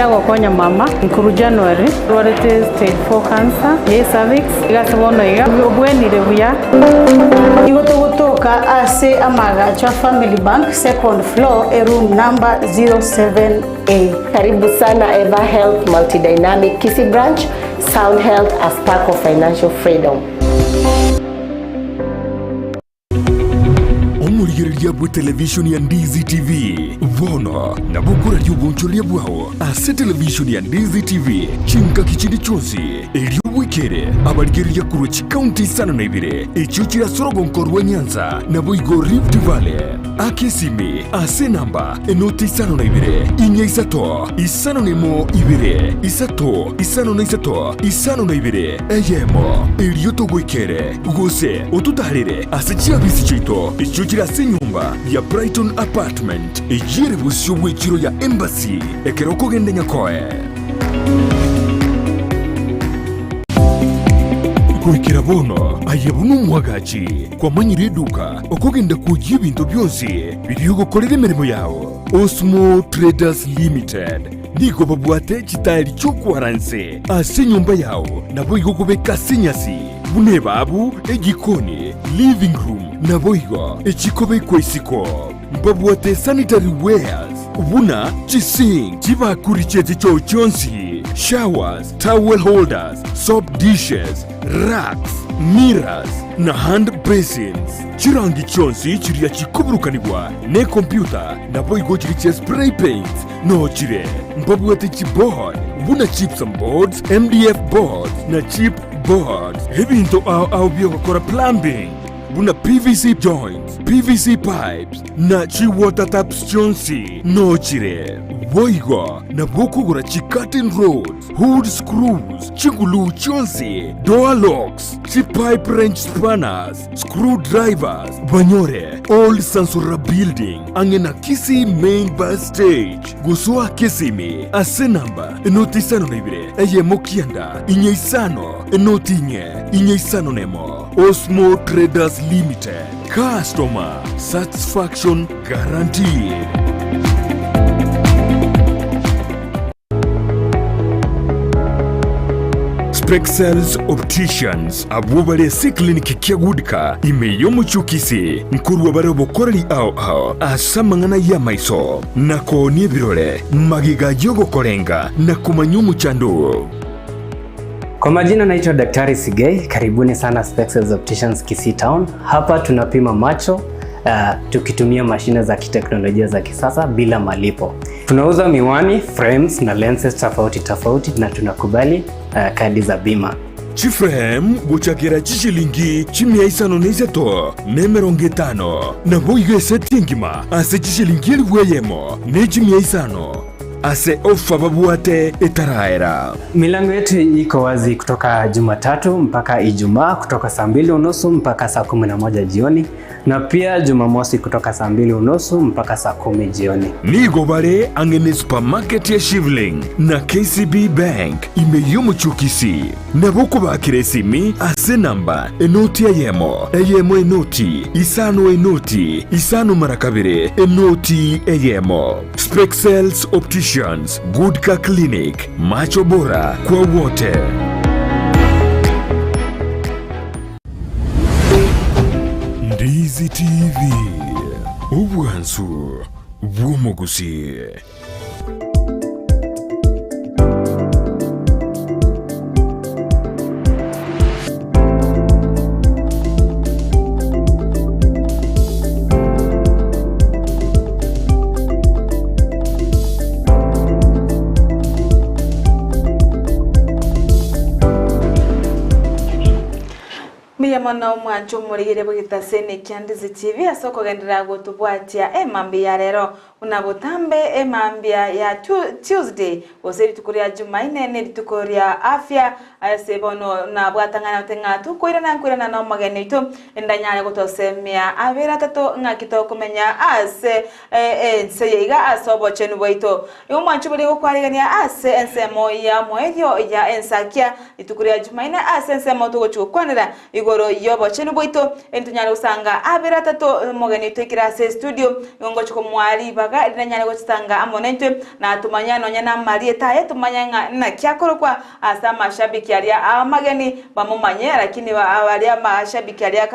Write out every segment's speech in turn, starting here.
Gokonya mama nkorwa January ndwarete stage 4 cancer ye cervix iga ase bono iga obwenire buya. Nigo togotoka ase amaagacho a Family Bank, second floor, eroom number 07A. Karibu sana Eva Health Multidynamic Kisii Branch, Sound Health a spark of financial freedom. Omorigereria bw'etelevishoni ya Ndizi TV bono nabo okoraria obonchoreria bwao ase televishoni ya Ndizi TV chingaki chinde chionsi, erio bwekere abarigereria korwa chikaunti isano na ibere echio chire ase orogonko rwa Nyanza naboigo Rift Valley. Aka esimi ase enamba enoti isano na ibere, inya isato, isano na emo ibere, isato, isano na isato, isano na ibere, eyemo, erio togoikere. Gose ototaarere ase chiabisi chiaito echio chire ase enyomba ya Brighton Apartment, eyio ere bosio bw'echiro ya Embassy, ekero okogenda Nyakoe. Goikera bono aye buna omwagachi kwamanyire eduka okogenda kwoyia ebinto bionsi biria ogokorera emeremo yao. Osmo Traders Limited nigo babwate chitaeri chi'okwara inse ase enyomba yao naboigo kobeka ase enyasi. Buna ebaabu, egikoni, living room, naboigo echikobekwa isiko. Mbabwate sanitary wares buna chisink, chibakuri chie chichoo chionsi, showers, towel holders, soap dishes, racks, mirrors na hand basins. Chirangi chionsi chiria chikoburukanigwa nekompyuta naboigo chiria chia spray paints noo chire. Mbabwate chiboard buna gypsum boards, MDF boards na chip Boards, ebinto ao ao bi'ogokora plumbing, buna PVC joints, PVC pipes, na chi water taps chionsi nochire. Boigo nabo okogora chi curtain rods, hood screws, chiguluu chionsi, door locks, chi pipe wrench spanners, screw drivers, banyore Old Sansora Building ang'e na Kisii Main Bus Stage. Gosoa Kisimi ase namba enoti isano na ibere eyemo kianda inye isano enoti inye inye isano nemo. Osmo Traders Limited, customer satisfaction guaranteed. Spexels Opticians abwo bare ase eclinic kia Goodcar ime y'omochie o Kisii nkorua bare obokoreri ao ao ase amang'ana y'amaiso na koonia ebirore magega y'ogokorenga na komanya omochando oo. Kwa majina naitwa Daktari Sigei, karibuni sana Spexels Opticians Kisii Town. Hapa tunapima macho uh, tukitumia mashine za kiteknolojia za kisasa bila malipo. Tunauza miwani, frames na lenses tofauti tofauti na tunakubali uh, kadi za bima. Chiframe gochakera chishilingi chimia isano na isato na emerongo etano, naboigo eseti engima ase chishilingi elifu eyemo ne chimia isano ase ofa babwate etaraera. Milango yetu iko wazi kutoka Jumatatu mpaka Ijumaa kutoka saa mbili unusu mpaka saa 11 jioni na pia Jumamosi kutoka saa mbili unusu mpaka saa kumi jioni. Nigo bare ang'e ne supermarket ya Shivling na KCB Bank ime y'omochie o Kisii. Nabo okobakera esimi ase enamba enoti eyemo, eyemo enoti, isano enoti, isano mara kabere, enoti eyemo. Spexels Opticians, Goodcar Clinic, macho bora kwa wote. Ndizi TV, obwansu bw'omogusii. Mbuya mono omwancho omorigere bw'egetaseni kia Ndizi TV ase okogenderera gotobwatia emambia ya rero. Buna botambe emambia ya Tuesday gose rituko ria Jumaine ne rituko ria afya ase bono nabwatang'ana ote ng'a tokoirana nkoirana na omogeni oito ndanyare gotosemia abere atato ng'aki tokomenya ase ense eye iga ase obochenu bwaito. Igo omwancho boria gokwarigania ase ensemo ya moerio ya ensakia rituko ria Jumaine ase ensemo togochia gokwanera igoro. y'obochenu bwaito, Ntonyare gosanga abere atato omogeni otoikire ase estudio, nigo ngochia komoa ribaga erinde anyare gochisanga amo naintwe, na tomanye nonya namarieta aye, tomanye ng'a naki akorokwa ase amashabiki aria amageni bamomanye, lakini baria amashabiki aria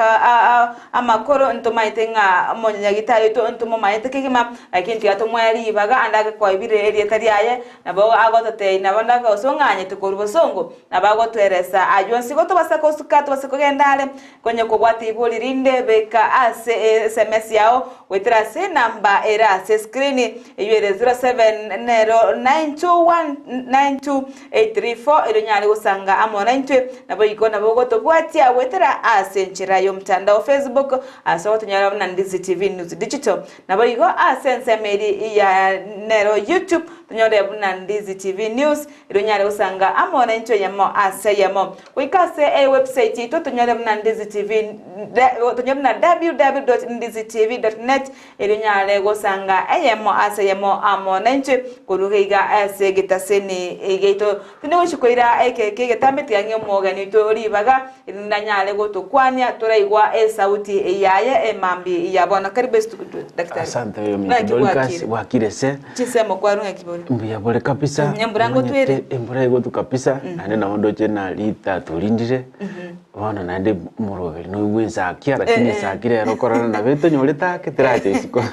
amakoro ntomaete ng'a omonyagitari oito ntomomanyete kegima, lakini tiga tomoe ribaga ande agekoebire erieta riaye, nabo agototebia nabo ndagosong'anyete korwa bosongo, nabo agotoeresa aywo onsi gotobasa kosuka tobase kogenda are. Konya kobwata ibori rinde, beka ase eSMS yao goetera ase enamba ere ase escreen, eyio ere 07 nero 92192834 erio onyare gosanga amo naintwe. Naboigo nabo ogotobwatia goetera ase enchera y'omotandao Facebook ase ogotonyora buna Ndizi TV News Digital. Naboigo ase ensemo eria ya nero YouTube tonyore buna Ndizi TV News Erio onyare gosanga amo naintwe eyemo ase eyemo. Goika ase ewebsite yaito tonyore buna Ndizi TV tonyore buna www.ndizitv.net erio onyare gosanga eyemo ase eyemo amo naintwe korwa iga ase egetaseni giaito. Tindi gochia koira eke kegetambe tiga ng'e omogeni oito ribaga erinde anyare gotokwania toraigwa esauti yaye emambia ya bono. Karibu estudio daktari. Asante oyo Naki minto Dorcas bwakire? bwakire se Chinsemo kwarwa ng'aki bori? mbuya bore kabisa Mm, embura ngotwere? Omanyete embura egotu kabisa naende nabo ndoche na rita torindire bono naende omoroberi noigwe ensakia lakini Eh, eh. ensakia rero okorora nabo etonyorete ake teracha isiko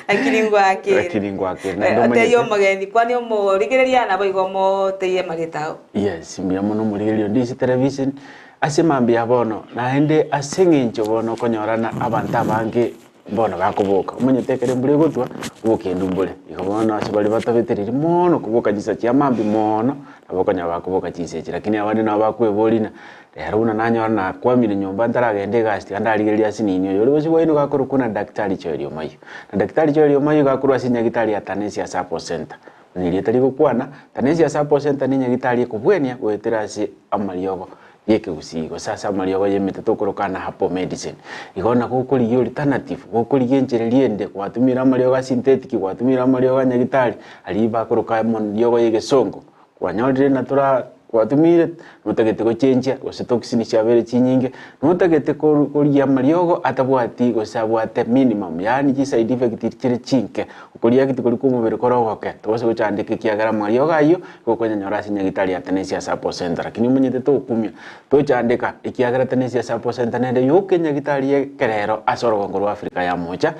Lakini ngwakire. Lakini ngwakire, naende Eh, otebie omanyete. omogeni kwani omorigereria nabo igo omotebie amarieta ao. Yes, mbuya mono omorigereria onde ase television ase mambia bono naende ase eng'encho bono okonyorana abanto abange Bono bakoboka, omanyete ekero embura egotwa, obokendu mbore. Igo bono ase baria batabeteriri mono koboka chinsa chia mambia mono, nabo okonyora bakoboka chinsa echi. Lakini abande nabo bakweboria ng'a, rero buna nanyora nakwamire nyomba ntaragenda egasi tiga ndarigereria ase nini oyo ore bosio bwaino gakorokwa na Daktari Joel Omayio. Na Daktari Joel Omayio gakorwa ase enyagitari ya Tanesia Support Centre. Buna erieta rigokwana, Tanesia Support Centre ne enyagitari ekobwenia goetera ase amariogo y'ekegusii, gose ase amariogo y'emete tokorokana herbal medicine. Igo nabo okorigia alternative, gokorigia enchera eria ende, gwatumire amariogo a synthetic, gwatumire amariogo a nyagitari, aria bakoroka amariogo y'egesongo, kwanyorire na tora gwatumire, notagete gochenjia gose toxin chiabeire chinyinge, notagete koru korigia amariogo atabwati gose abwate minimum, yaani chiside effect chire chinke, okoreact koria kwa omobere kore ogoke, tobasa gochandeka ekiagera amariogo aywo Gokonyanyora ase nyagitari ya Tenesia Support Centre, lakini omanyete tokumia, tochandeka, ekiagera Tenesia Support Centre nere yoka enyagitari y'ekerero ase orogongo rwa Africa ya Mocha,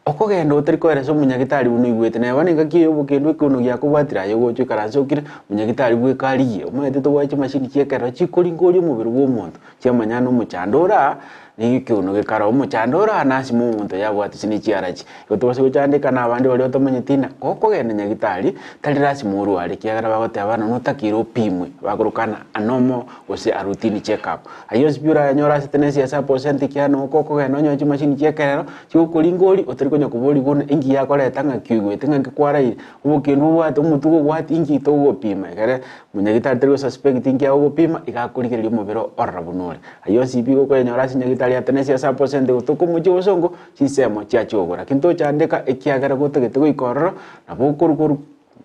okogenda otari koeresa omonyagitari buna oigwete, neba nengaki eye obokendu ekeono giakobwatire aye ogocha oikaranse okire, omonyagitari bweka arigie, omanyete tobwate chimashini chi'ekerero chikoringoria omobere bwa omonto, chiamanya nomochando ore aa, nigo ekeono gekare omochando ore aa nasima omonto yabwate chine chiarachi. Igo tobase gochandeka na abande baria batamanyeti ng'a gokogenda nyagitari tari lasima orware ekiagera bagoteba ng'a notakeire opimwe bakorokana a normal gose a routine check up. Ayio onsi pi orayanyore ase tenency ya sub center ekiagera nabo gokogenda onyore chimashini chia ekerero chigokoringoria otari konya koboria buna inki yakoreta ng'aki oigwete ng'aki kwaraire obokendu obwate omotugo obwate inki togopima ekere Monyagitari tari gosuspect inki agogopima, iga akorigereria omobere ororo buna ore. Ayio onsi pi gokoyenyora ase nyagitari ya Tenesia ase aposente gotoka omochie obosongo, chinsemo chiachia ogora. Lakini tochandeka ekiagera gotagete goika ororo, nabo okorwa korwa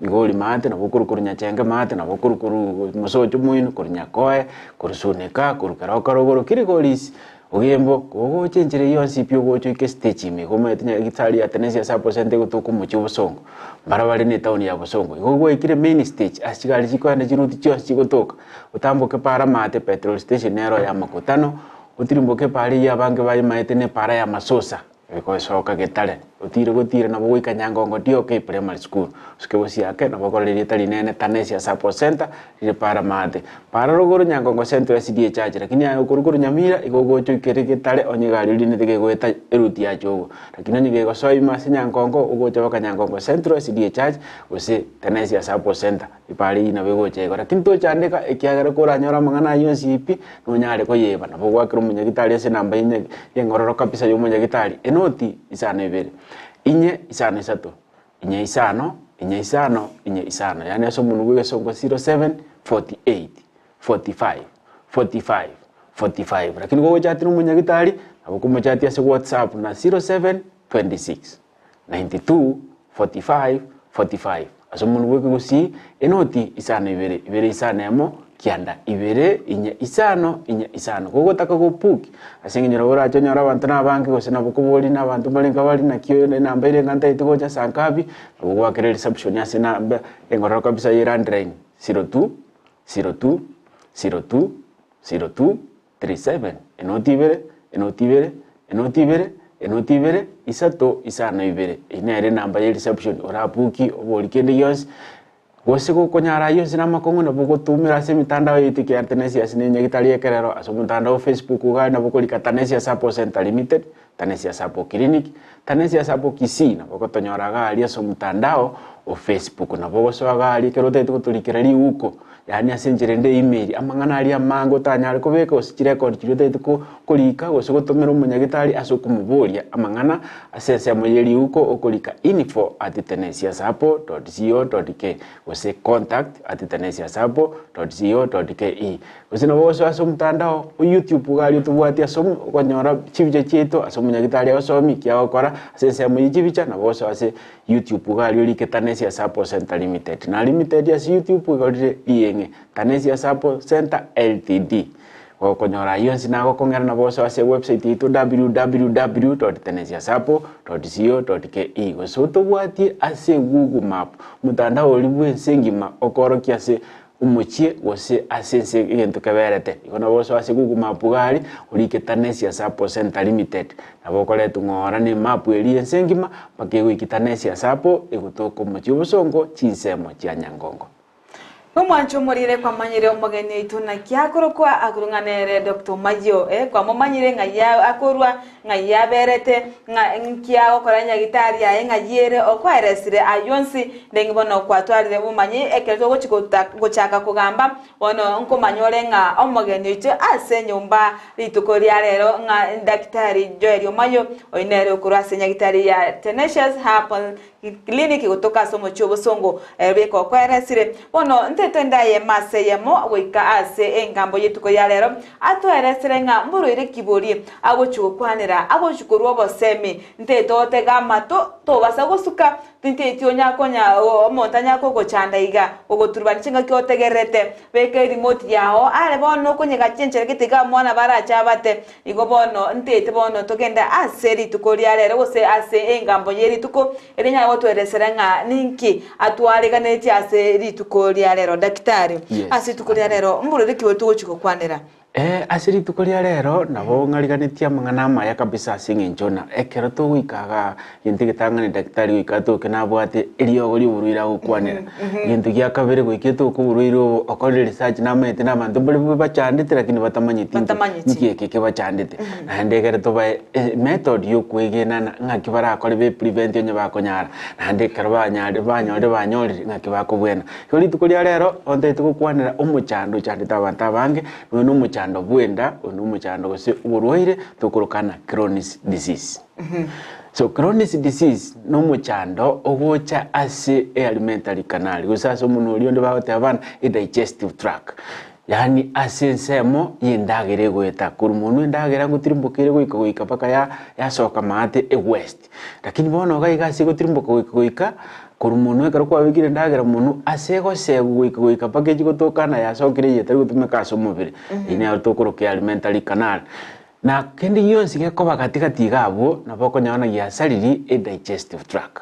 Migori maate, nabo okorwa korwa Nyachenge maate, nabo okorwa korwa Mosocho moino, korwa Nyakoe, korwa Suneka, korwa Keroka rogoro, Kilgoris, Ogembo, kogocha enchera eyio yonsi pi ogocha oike estage ime, igo omanyete nyagitari ya Tenesia ase aposente egotoka omochie obosongo. Mbarabare ne etown ya Bosongo. Igo gwaikire main stage ase chigari chikoenda chiruti chionsi chigotoka, otamboke para maate petrol station nero ya makutano, otirimboke para eyio abange bayimaete ne para ya masosa egosoka getare, otire gotira nabo goika Nyangongo DOK primary school, osuke bosiake nabo okorora erieta rinene Tanesia Support Centre rire para maate. Para rogoro Nyangongo Central SDA Church lakini aye okorwa korwa Nyamira igo ogocha oikere getare onye egari orinete gegoeta eruti ya Chogo. Lakini onye gegosoa ime ase Nyankongo, ogocha baka Nyankongo Central SDA Church, gose Tenesia Support Centre, epara eyio nabo egocha igo. Lakini tochandeka, ekiagera koranyore amang'ana ayio onsi pi, nonyare koyeba. Nabo ogoakera omonyagitari ase enamba ye y'engororo kabisa ya omonyagitari, enoti isano ibere, inye isano isato, inye isano, inye isano, inye isano, yaani ase omonwa bwa egesongo zero seven, 48, 45, 45, 45 lakini gogochatia nomonyagitari nabo okomochatia ase whatsapp na 07 26 92 45 45 ase omonwe bw'ekegusii enoti isano ibere ibere isano emo. Kianda, ibere, inye, isano, inye, isano. Gogotaka gopuki, ase eng'encho nabo orache onyore abanto na abange gose nabo kobori na abanto mbare nka bare naki oyo enamba ere enga ntagete gocha saa ngapi, nabo goakera ereception ase enamba engororo kabisa ya elandline, zero two, zero two, zero two, zero two, three seven, enoti ibere, enoti ibere, enoti ibere, enoti ibere, isato, isano ibere. Eyio nere enamba ya ereception orabuki obori kende gionsi. Gose gokonyara ayio ase namakong'u nabo ogotumera ase emitandao yaito ekiagera Tenesia ase nenyagitari ekerero ase omotandao o Facebook iga nabo okorika Tanesia Sacco Centre Limited, Tanesia Sacco Clinic, Tanesia Sacco Kisii nabo ogotonyora iga aria ase omotandao o Facebook. Nabo ogosoa iga aria ekero otagete gotorikera riuko yaani ase enchera ende email, amang'ana aria amange otanyare kobeka gose chirecord chiria otagete korika gose gotomera omonyagitari ase okomoboria amang'ana Ase ensemo ye riuko okorika info at tenesiasappo dot co dot ke gose contact at tenesiasappo dot co dot ke. Gose nabo ogosoa ase omotandao o YouTube iga aria otobwati ase okonyora chibicha chiaito ase omonyagitari agosomia eki agokora ase ensemo ye chibicha nabo ogosoa ase YouTube iga aria orike Tanesia Sappo Centre Limited. Na limited ase YouTube igo rire rieng'e Tanesia Sappo Centre Ltd. Gokonyora ayio onsi nagokong'era nabo osoe ase ewebsite yaito www.tenesiasapo.co.ke gose otobwatie ase Google Map, omotandao oria bw'ense engima okoorokia ase omochie gose ase ense egento keberete. Igo nabo osoe ase Google Map iga aria orike Tanesia Sapo Centre Limited nabo okoretwa ng'ora na emap eria y'ense engima mpaka egoikia Tanesia Sapo egotoka omochie obosongo chinsemo chia Nyangongo. Omwancho omorire kwamanyire omogeni oito naki akorokwa akorwa ng'a nere Doctor Omayio eh kwamomanyire ng'ai akorwa ng'ai aberete ng'a nki agokora nyagitari yaye ng'ai ere okoeresire ayio onsi ndenge bono kwatwarire obomanyi ekero togochi gochaka kogamba bono nkomanya ore ng'a omogeni oito ase enyomba rituko ria rero ng'a Daktari Joel Omayio oyio nere okorwa ase nyagitari ya Tenacious Herbal Clinic gotoka ase omochie obosongo beka okoeresire. Bono ntete ndayema ase eyemo goika ase engambo y'etuko ya rero, atoeresere ng'a mborwaire ki boria agochia gokwanera, agochia korua obosemi. Ntete otege amato, tobasa gosuka, tinteti onya konya omonto anya kogochanda iga, ogoturubania chingaki otegererete. Beka erimote yao are bono okonyegachia enchera gete iga mwana barache abate. Igo bono ntaete bono togende ase rituko ria rero gose ase engambo ye rituko eria nyare gotoeresera ng'a ninki atwareganetie ase rituko ria rero. Daktari, Yes. ase rituko ria rero mborwaire ki oyo togochia gokwanera? Eh, ase rituko ria rero nabo ng'ariganetie amang'ana amaya kabisa ase eng'encho na ekero togoika igaa Gento egetang'ani daktari goika atoke nabwate eriogo ri'oborwaire agokwanera. Egento gia kabere goika etoke oborwaire obo okorire research namanyete na abanto mbare bachandete lakini batamanyeti nki Batamanyeti. nki eke kebachandete. Naende ekere tobae emethod ya okwegenana ng'aki barakore be prevent onye bakonyara, naende ekero banyare banyorire banyorire ng'aki bakobwena. Igo rituko ria rero ontagete gokwanera omochando ochandete abanto abange, nonya na omochando bwenda, oyo na omochando gose oborwaire tokorokana Crohn's disease. So Crohn's disease nomochando ogocha ase ealimentary canal gose ase omonwa oria onde bagoteba bana edigestive tract yaani ase ensemo ya endagera egoeta korwa monwe endagera ngotirimboka ere goika goika mpaka ya yasoka maate ewest. Lakini bono iga iga ase egotirimboka goika goika korwa monwe ekero kwabekire endagera monwe ase egosegwa goika goika mpaka echi gotokana yasokire eye etari gotumeka ase omobere. Eyio nero tokoroka ealimentary canal. Na kende gionsi gekoba gati gati iga abwo, nabo okonyora ng'a giasariri edigestive tract,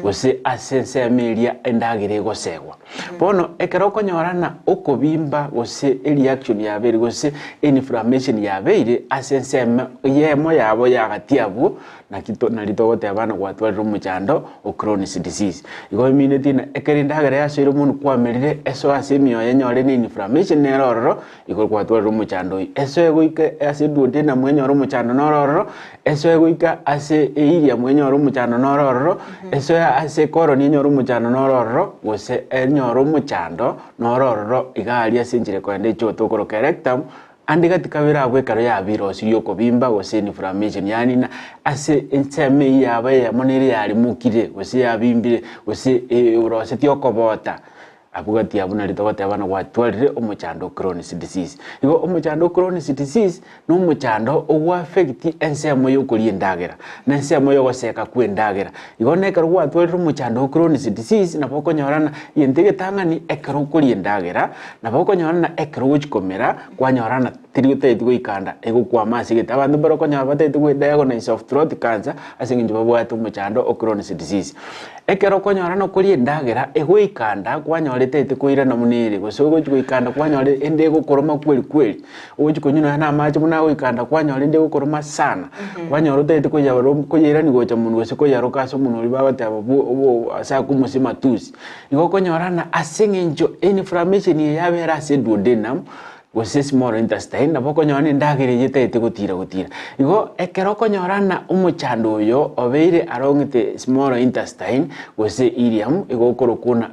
gose ase ensemo eria endagera egosegwa. Bono ekero okonyora ng'a okobimba gose ereaction yabeire gose inflammation yabeire ase ensemo eyemo yabo ya gati abwo, naki to nari togoteba ng'a gwatwarire omochando o Crohn's disease. Igo emineti ng'a ekero endagera yasoire monwe kwamerire esoe ase emioyo enyore ne inflammation nere ororo, Igo gwatwarire omochando oyio. Esoe goika ase eduodena mwenyore omochando noro ororo, esoe goika ase eiria mwenyore omochando noro ororo, esoe ase ekoroni enyore omochando noro ororo, gose enyore omochando noro ororo iga aria ase enchera ekoenda echoto okoroka erectum, ande gati kabere abwo ekero yabeire osirie okobimba gose inflammation yaani na ase ensemo eyio yaba eyemo nere yarimokire gose yabimbire gose erosetie okobota. Abwo gati abwo nario togoteba buna gwatwarire omochando o Crohn's disease. Igo omochando o Crohn's disease na omochando ogoaffect ensemo ya okoria endagera, na ensemo ya ogoseka kwa endagera. Igo na ekero gwatwarire omochando o Crohn's disease nabo okonyora ng'a egento egetang'ani ekero okoria endagera, nabo okonyora ng'a ekero ogochi komera kwanyora ng'a teri otagete goika nda egokwama ase egete. Abanto mbare okonyora batagete goe diagnosis of throat cancer ase eng'encho babwate omochando o Crohn's disease. Ekero okonyora nokoria endagera egoika nda kwanyora etagete koirana buna ere, gose ogochi goika nda kwanyora ende egokoroma kweri kweri, ogochi konywa nonya na amache buna agoika nda kwanyora ende egokoroma sana, kwanyora otagete koyaro koyeirani gocha monwe gose koyaroka ase omonwe oria bagoteba bwo obo ase akomosia matusi. Igo okonyora ng'a ase eng'encho inflammation eye yabera ase duodenum, gose small intestine, nabo okonyora na endagera eye etagete gotira gotira. Igo ekero okonyora ng'a omochando oyo obeire along the small intestine gose ilium, igo okorokwa buna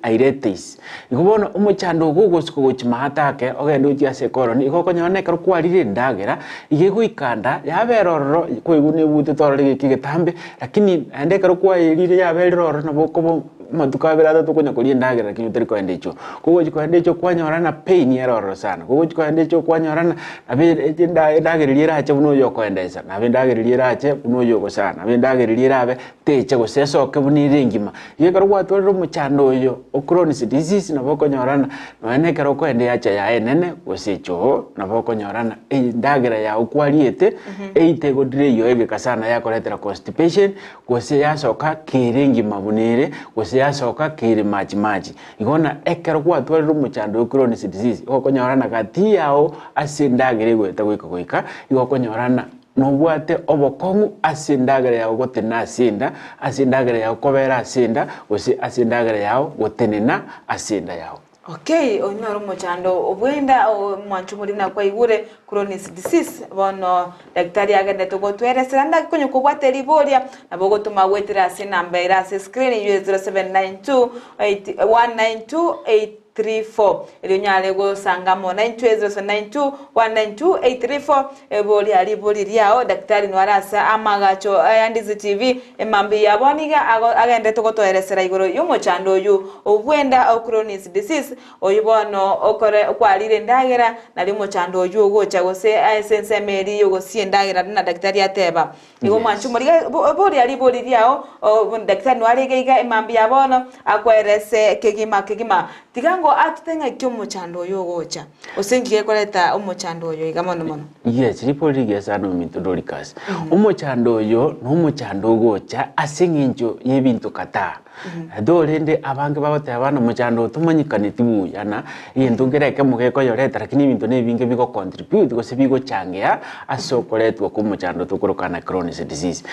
ileitis. Igo bono omochando ogo ogosuka gochia maate ake ogende gochia ase ecolon, igo okonyora ng'a ekero kwarire endagera, igo egoika nda yabera ororo kwaigwa nebutete ororo egeka egetambe, lakini naende ekero kwayerire yaberire ororo nabo okoba Amatuko abere atato okonya koria endagera lakini otari koenda echoo. Kogochi koenda echoo kwanyora na pain ere ororo sana. Kogochi koenda echoo kwanyora na nabo endagera eria erache buna oyo okoendesa, nabo endagera eria erache buna oyo ogosana, nabo endagera eria erabe techa gose esoke buna ere engima. Igo ekero gwatwarire omochando oyo o Crohn's disease nabo okonyora ng'a nonya na ekero okoenda ehacha yaye enene gose echoo nabo okonyora ng'a endagera yago kwariete eite egodire yoegeka sana yakoretera constipation gose yasoka kere engima buna ere, gose yasoka kere machi machi. Igo na ekero gwatwarire omochando o Crohn's disease, igo okonyora na gati yao ase endagera egoeta goika goika, igo okonyora na nobwate obokong'u ase endagera yao gotenena ase enda, ase endagera yao kobera ase enda, gose ase endagera yao gotenena ase enda yao. Okay, oyio noro omochando obwenda omwancho omorimo nakwaigure Crohn's disease bono daktari agendete gotweresera naki konya kobwate riboria nabo ogotoma goetera ase enamba ere ase screen eyio 0792 192 834 erio onyare gosanga amo naintwe 0792 192 834 Eboria ribori riao daktari noare ase amagacho aya Ndizi TV emambia ya bono iga agenderete gotoeresera igoro yomochando oyu obwenda o Crohn's disease oyu bono okore okwarire endagera nario omochando oyu ogocha gose ase ensemo eri yogosia endagera buna daktari ateba. Igo mwanche omorigia eboria ribori riao daktari noare iga iga emambia ya bono akoerese kegima kegima tiga ngo atute ng'aki omochando oyu ogocha. Gose inki gekoreta omochando oyo iga mono mono? Yes, ripori rigiya sana ominto Doricas. Omochando oyo nomochando ogocha ase eng'encho y'ebinto kataa. Though rende abange bagoteba buna omochando oyo tomanyekaneti buya na egento nkere ekemo gekoyoreta lakini ebinto na ebinge bigo contribute gose bigochangea ase okoretwa kwa omochando tokorokana Crohn's disease.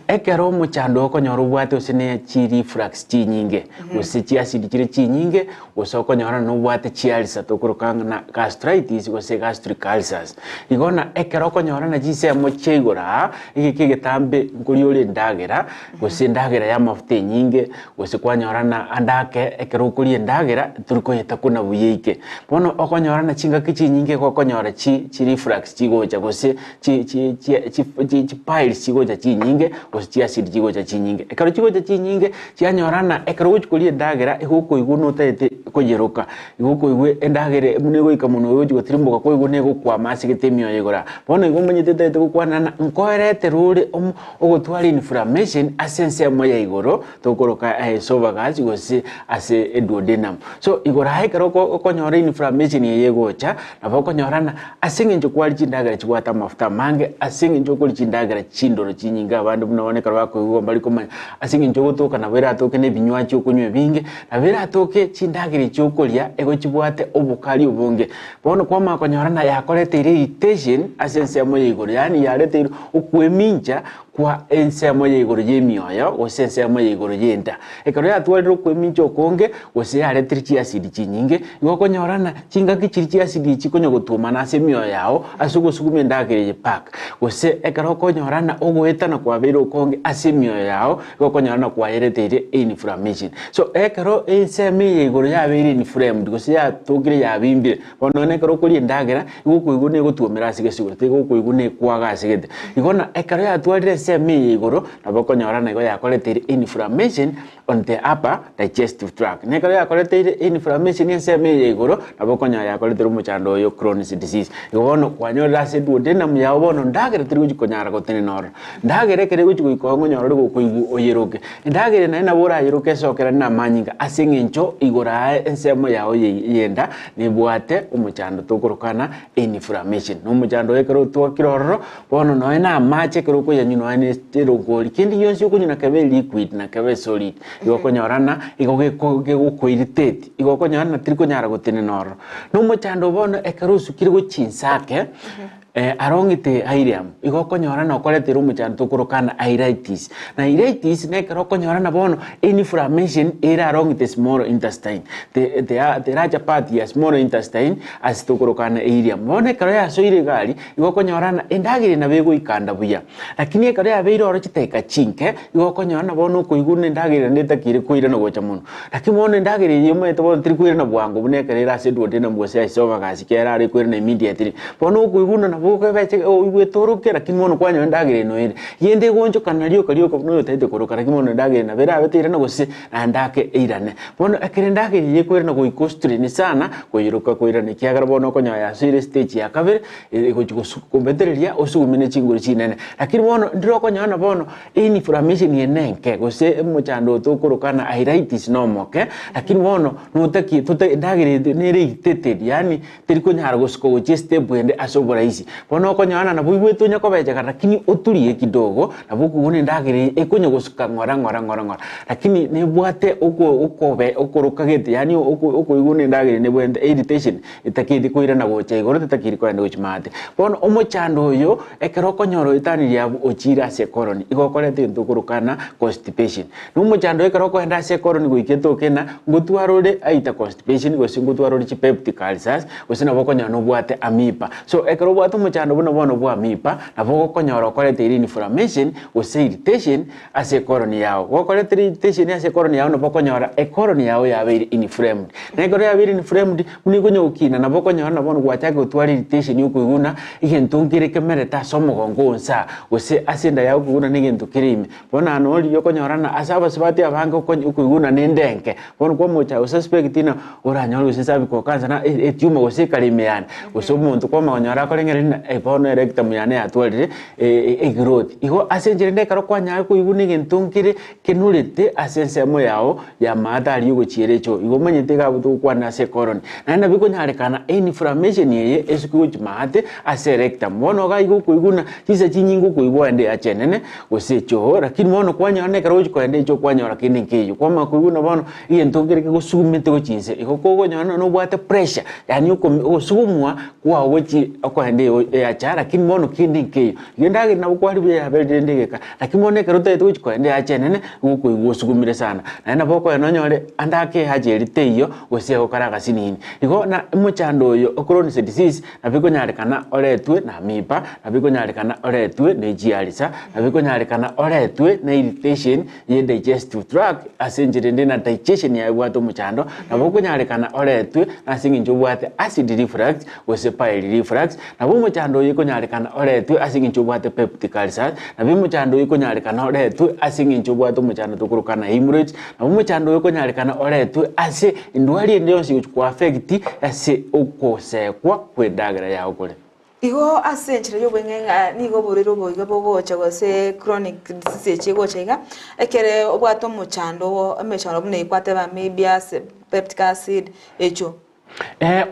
Ekero omochando okonyora obwate gose ne chi reflux chinyinge gose chi acid chire chinyinge Gose okonyora nobwate chialsa tokoroka ng'a gastritis gose gastric ulcers. Igo na ekero okonyora na chinsemo chia igoro aa, egeka egetambe nkoria ore endagera, gose endagera ya amafuta enyinge, gose kwanyora na ande ake ekero okoria endagera tori koyetakuna buya eike. Bono okonyora na chingaki chinyinge igo okonyora chi chi reflux chigocha gose chi chi chi chi chi piles chigocha chinyinge gose chiacid chigocha chinyinge. Ekero chigocha chinyinge. Chianyorana, ekero ogochia koria endagera, igo okoigwa notagete koyeroka, igo okoigwa endagera buna egoika monwe ogochia gotirimboka kwaigwa buna egokwama ase egete emioyo igoro aa. Bono igo omanyete otagete gokwana ng'a nkoeretere ore omo ogotwara inflammation ase ensemo ya igoro tokoroka esophagus gose ase eduodenum. So igoro aa ekero oko okonyora inflammation eye egocha, nabo okonyora ng'a ase eng'encho kwaria chindagera chibwate amafuta amange, ase eng'encho okoria chindagera chindoro chinyinge abande buna bono ekero bakoigwa mbari komanya. Ase engencho ogotoka nabo eratoke na ebinywachi okonywa ebinge, nabo eratoke chindagera echi okoria igo chibwate obokari obonge. Bono kwamanya konyora na yakoreteire irritation ase ensemo ya igoro, yaani yareteire okwemincha kwa ensemo ya igoro y'emioyo gose ensemo ya igoro y'enda. Ekero yatwarire okwemincha okonge gose yaretire chiacid chinyinge, igo okonyora ng'a chingaki chiria chiacid echi chikonya gotwomana ase emioyo yao ase ogosuguma endagera eye back. Gose ekero okonyora ng'a ogoetana kwabeire okonge ase emioyo yao, igo okonyora ng'a kwayereteire inflammation. So ekero ensemo eye igoro yabeire inflamed gose yatokire yabimbire, bono nonye ekero okoria endagera, igo okoigwa negotwomera ase gesigoro, tiga okoigwa nekwaga ase gete. Igo na ekero yatwarire ensemo eye igoro, nabo okonyora ng'a igo yakoreteire inflammation. on the upper digestive tract. Na ekero yakoreteire inflammation ensemo eye ya igoro, nabo okonyora yakoreteire omochando oyo Crohn's disease. Igo bono kwanyorire ase duodenum yao bono ndagera teri gochi konyara gotenena ororo. Ndagera ekero egochi goika oo ng'onyora ore gokoigwa oyeroke. Endagera naye nabo orayeroke esokerane na amanyinga ase eng'encho igoro aye ensemo yao y'enda nebwate omochando tokorokana inflammation. Na omochando oyo ekero otwakire ororo, bono nonya na amache ekero okoyanywa nonya na erongori, kende gionsi okonywa na kebe liquid na kebe solid, igo okonyorana igo geko gegokoirritate, igo okonyora tiri konyara gotenena ororo. Na omochando bono ekero osukire gochia inse ake. Arong'ite Airiamu, igo okonyora nokoretera omochando tokorokana iritis. Na iritis nekero okonyora na bono inflammation ere arong'ite small intestine, the the the larger part ya small intestine ase tokorokana iriamu. Bono ekero yasoire iga aria, igo okonyora ng'a endagera nabo egoikanda buya, lakini ekero yabeire oro chidakika chinke, igo okonyora na bono okoigwa buna endagera ende etakeire koirana gocha mono. Lakini bono endagera eye omanyete bono teri koirana bwango buna ekero ere ase eduodenum gose esophagus ekiagera are koirana immediately. Bono okoigwa buna nabo okebeche oigwete oroke lakini bono kwanyora endagera eno ere. Yende egoonchokana rioka rioka buna oyotaete koroka lakini bono endagera nabo erabe teirana gose naende ake eirane. Bono ekero endagera eye ekoirana goika ostrain sana koiroka koirana ekiagera bono okonyora yasoire estage ya kabere egochi gosu kobetereria osugume ne chinguru chinene. Lakini bono ndire okonyora na bono Inflammation eye nenke, gose omochando oyo tokoroka ng'a arthritis nomoke, lakini bono notaki tota endagera eye nere irritated yaani teri konyara gosuka gochia estep ende ase oborahisi. Bono okonyora ng'a nabo oigwete onya kobecheka lakini oturie kidogo, nabo okobuna endagera eye ekonya gosuka ng'ora ng'ora ng'ora ng'ora. Lakini nebwate oko okobe okoroka gete yaani oko okoigwa buna endagera eye nebwate irritation Etakeiri koirana gocha igoro, tetakeiri kogenda gochia maate. Bono omochando oyo, ekero okonyora oetanirie abwo ochiire ase ekoroni, igo okoreta egento okorokana constipation. Na omochando oyo ekero okoenda ase ekoroni goika etoke ng'a ngotwara ore either constipation gose ngotwara ore chipeptic ulcers, gose nabo okonyora nobwate amoeba. So ekero obwate omochando buna bono bwa amoeba, nabo ogokonyora okoreteire inflammation gose irritation ase ekoroni yao. Gokoretera irritation ase ekoroni yao nabo okonyora ekoroni yao yabeire inflamed. Na ekero yabeire inflamed, buna ekonya gokina nabo okonyora na bono gwachaka gotwara irritation ya okoigwa buna egento nkere kemerete ase omogongo oo inse aa, gose ase enda yao okoigwa buna na egento kere ime. Bono aa noo riria okonyora ng'a ase abasubati abange okonya okoigwa buna nende enke, bono kwamocha gosuspect ng'a oranyore gose cervical cancer na etumor gose ekare ime yane, gose omonto kwamonyora akorengereria ng'a bono erectum yane yatwarire egrowth. Igo ase enchera ende ekero kwanyara koigwa na egento nkere kenurete ase ensemo yao y'amaata aria ogochiera echoo, igo omanyete iga abwo togokwana ase ekoroni. Naende nabo ekonyarekana einflammation eye esuke gochia maate ase erectum. Bono iga igo okoigwa buna chinsa chinyinge okoigwa oende eacha enene gose echoo, lakini bono kwanyora na ekero ogochia koenda echoo kwanyora kende nkeiyo. Kwamanya koigwa buna bono egento nkere kegosugumete gochia inse, igo kogonyora nonya nobwate pressure, yaani okomi ogosugumwa kwao gochia okoenda eacha lakini bono kende nkeiyo. Igo endagera nabo kwari buya yaberire rende egeka, lakini bono ekero otagete gochia koenda eacha enene, nigo okoigwa osugumire sana. Naende nabo okoenda onyore ande ake ehacha eria teiyo, gose egokora agasinini. Igo na omochando oyo o Crohn's disease, nabo ekonyarekana oretwe na amoeba, nabo ekonyarekana oretwe ne chiarisa, nabo ekonyarekana oretwe na irritation ye digestive tract ase enchera ende na digestion yaye ebwate omochando, nabo okonyarekana oretwe ase eng'encho obwate acid reflux gose bile reflux, nabo omochando oyo ekonyarekana oretwe ase eng'encho obwate peptic ulcers, nabo omochando oyo ekonyarekana oretwe ase eng'encho obwate omochando tokorokana hemorrhoids, nabo omochando oyo okonyarekana oretwe ase endwari ende yonsi egochi koaffect ase okosekwa kw'endagera yao kore. Igo ase enchera y'obweng'e ng'a nigo oborwaire obo iga bogocha gose chronic disease echi egocha iga, ekere obwate omochando oo emechando buna eywo kwateba maybe ase peptic acid echio.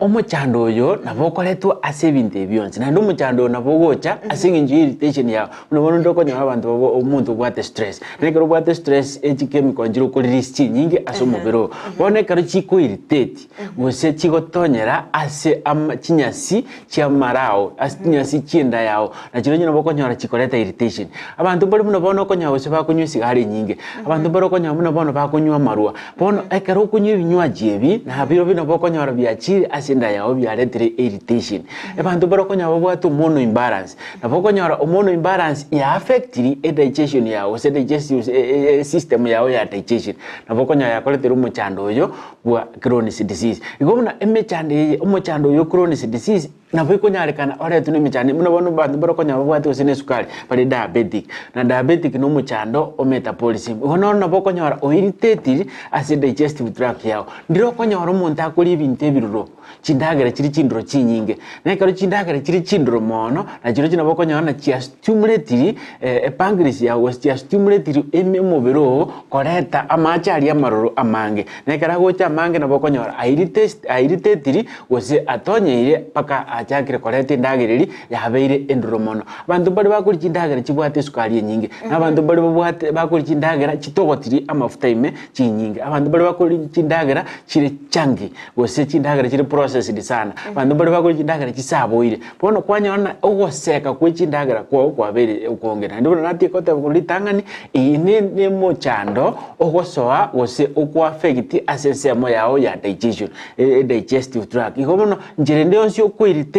Omochando oyo nabo okoretwa ase ebinto ebi bionsi, naende omochando oyo nabo ogocha ase eng'encho ya irritation yao. Buna bono onde okonyora abanto babo omonto obwate stress, na ekero obwate stress echikemiko nchire okorelease chinyinge ase omobere oo. Bono ekero chiko irritate gose chigotonyera ase ama chinyasi chi'amarao ase chinyasi chi'enda yao, na chirochio nabo okonyora chikoreta irritation. Abanto mbare buna bono okonyora gose bakonywa esigara enyinge, abanto mbare okonyora buna bono bakonywa amarwa. Bono ekero okonywa ebinywaji ebi, nabirobio nabo okonyora biachire ase enda yao biaretire irritation. Abanto mbare okonyora babwate hormonal imbalance, nabo okonyora hormonal imbalance ya affectiri edigestion yao gose digestive system yao ya digestion. Nabo okonyora yakoretire omochando oyo. bwa Crohn's disease. Igo buna emechando eye, omochando oyo o Crohn's disease nabo ekonyarekana oretwe na emechando buna bono abanto mbare okonyora babwate gose na esukari bare diabetic, na diabetic na omochando o metabolism. Igo noro nabo okonyora o irritatiri ase digestive tract yago. Ndire okonyora omonto akoria ebinto ebiroro, chindagera chire chindoro chinyinge, na ekero chindagera chire chindoro mono, nachirochio nabo okonyora ng'a chiastimulate epancreas yago gose chiastimulate ime omobere oo koreta amache aria amaroro amange. Na ekero agocha amange nabo okonyora airitetiri gose atonyeire mpaka achakire koreta endagera eria yabeire endoro mono. Abanto mbare bakoria chindagera chibwate esukari enyinge, na abanto mbare babwate bakoria chindagera chitogotiri amafuta ime chinyinge. Abanto mbare bakoria chindagera chire chunky gose chindagera chire processed sana. Abanto mbare bakoria chindagera chisaboire. Bono kwanyora ng'a ogoseka kwe chindagera kwao kwabeire okonge. Naende buna natie goteba korwa ritang'ani, eye ne nemochando ogosoa gose okoaffect ase ensemo yao ya digestion, e digestive tract. Igo bono nchera ende yonsi okoirritate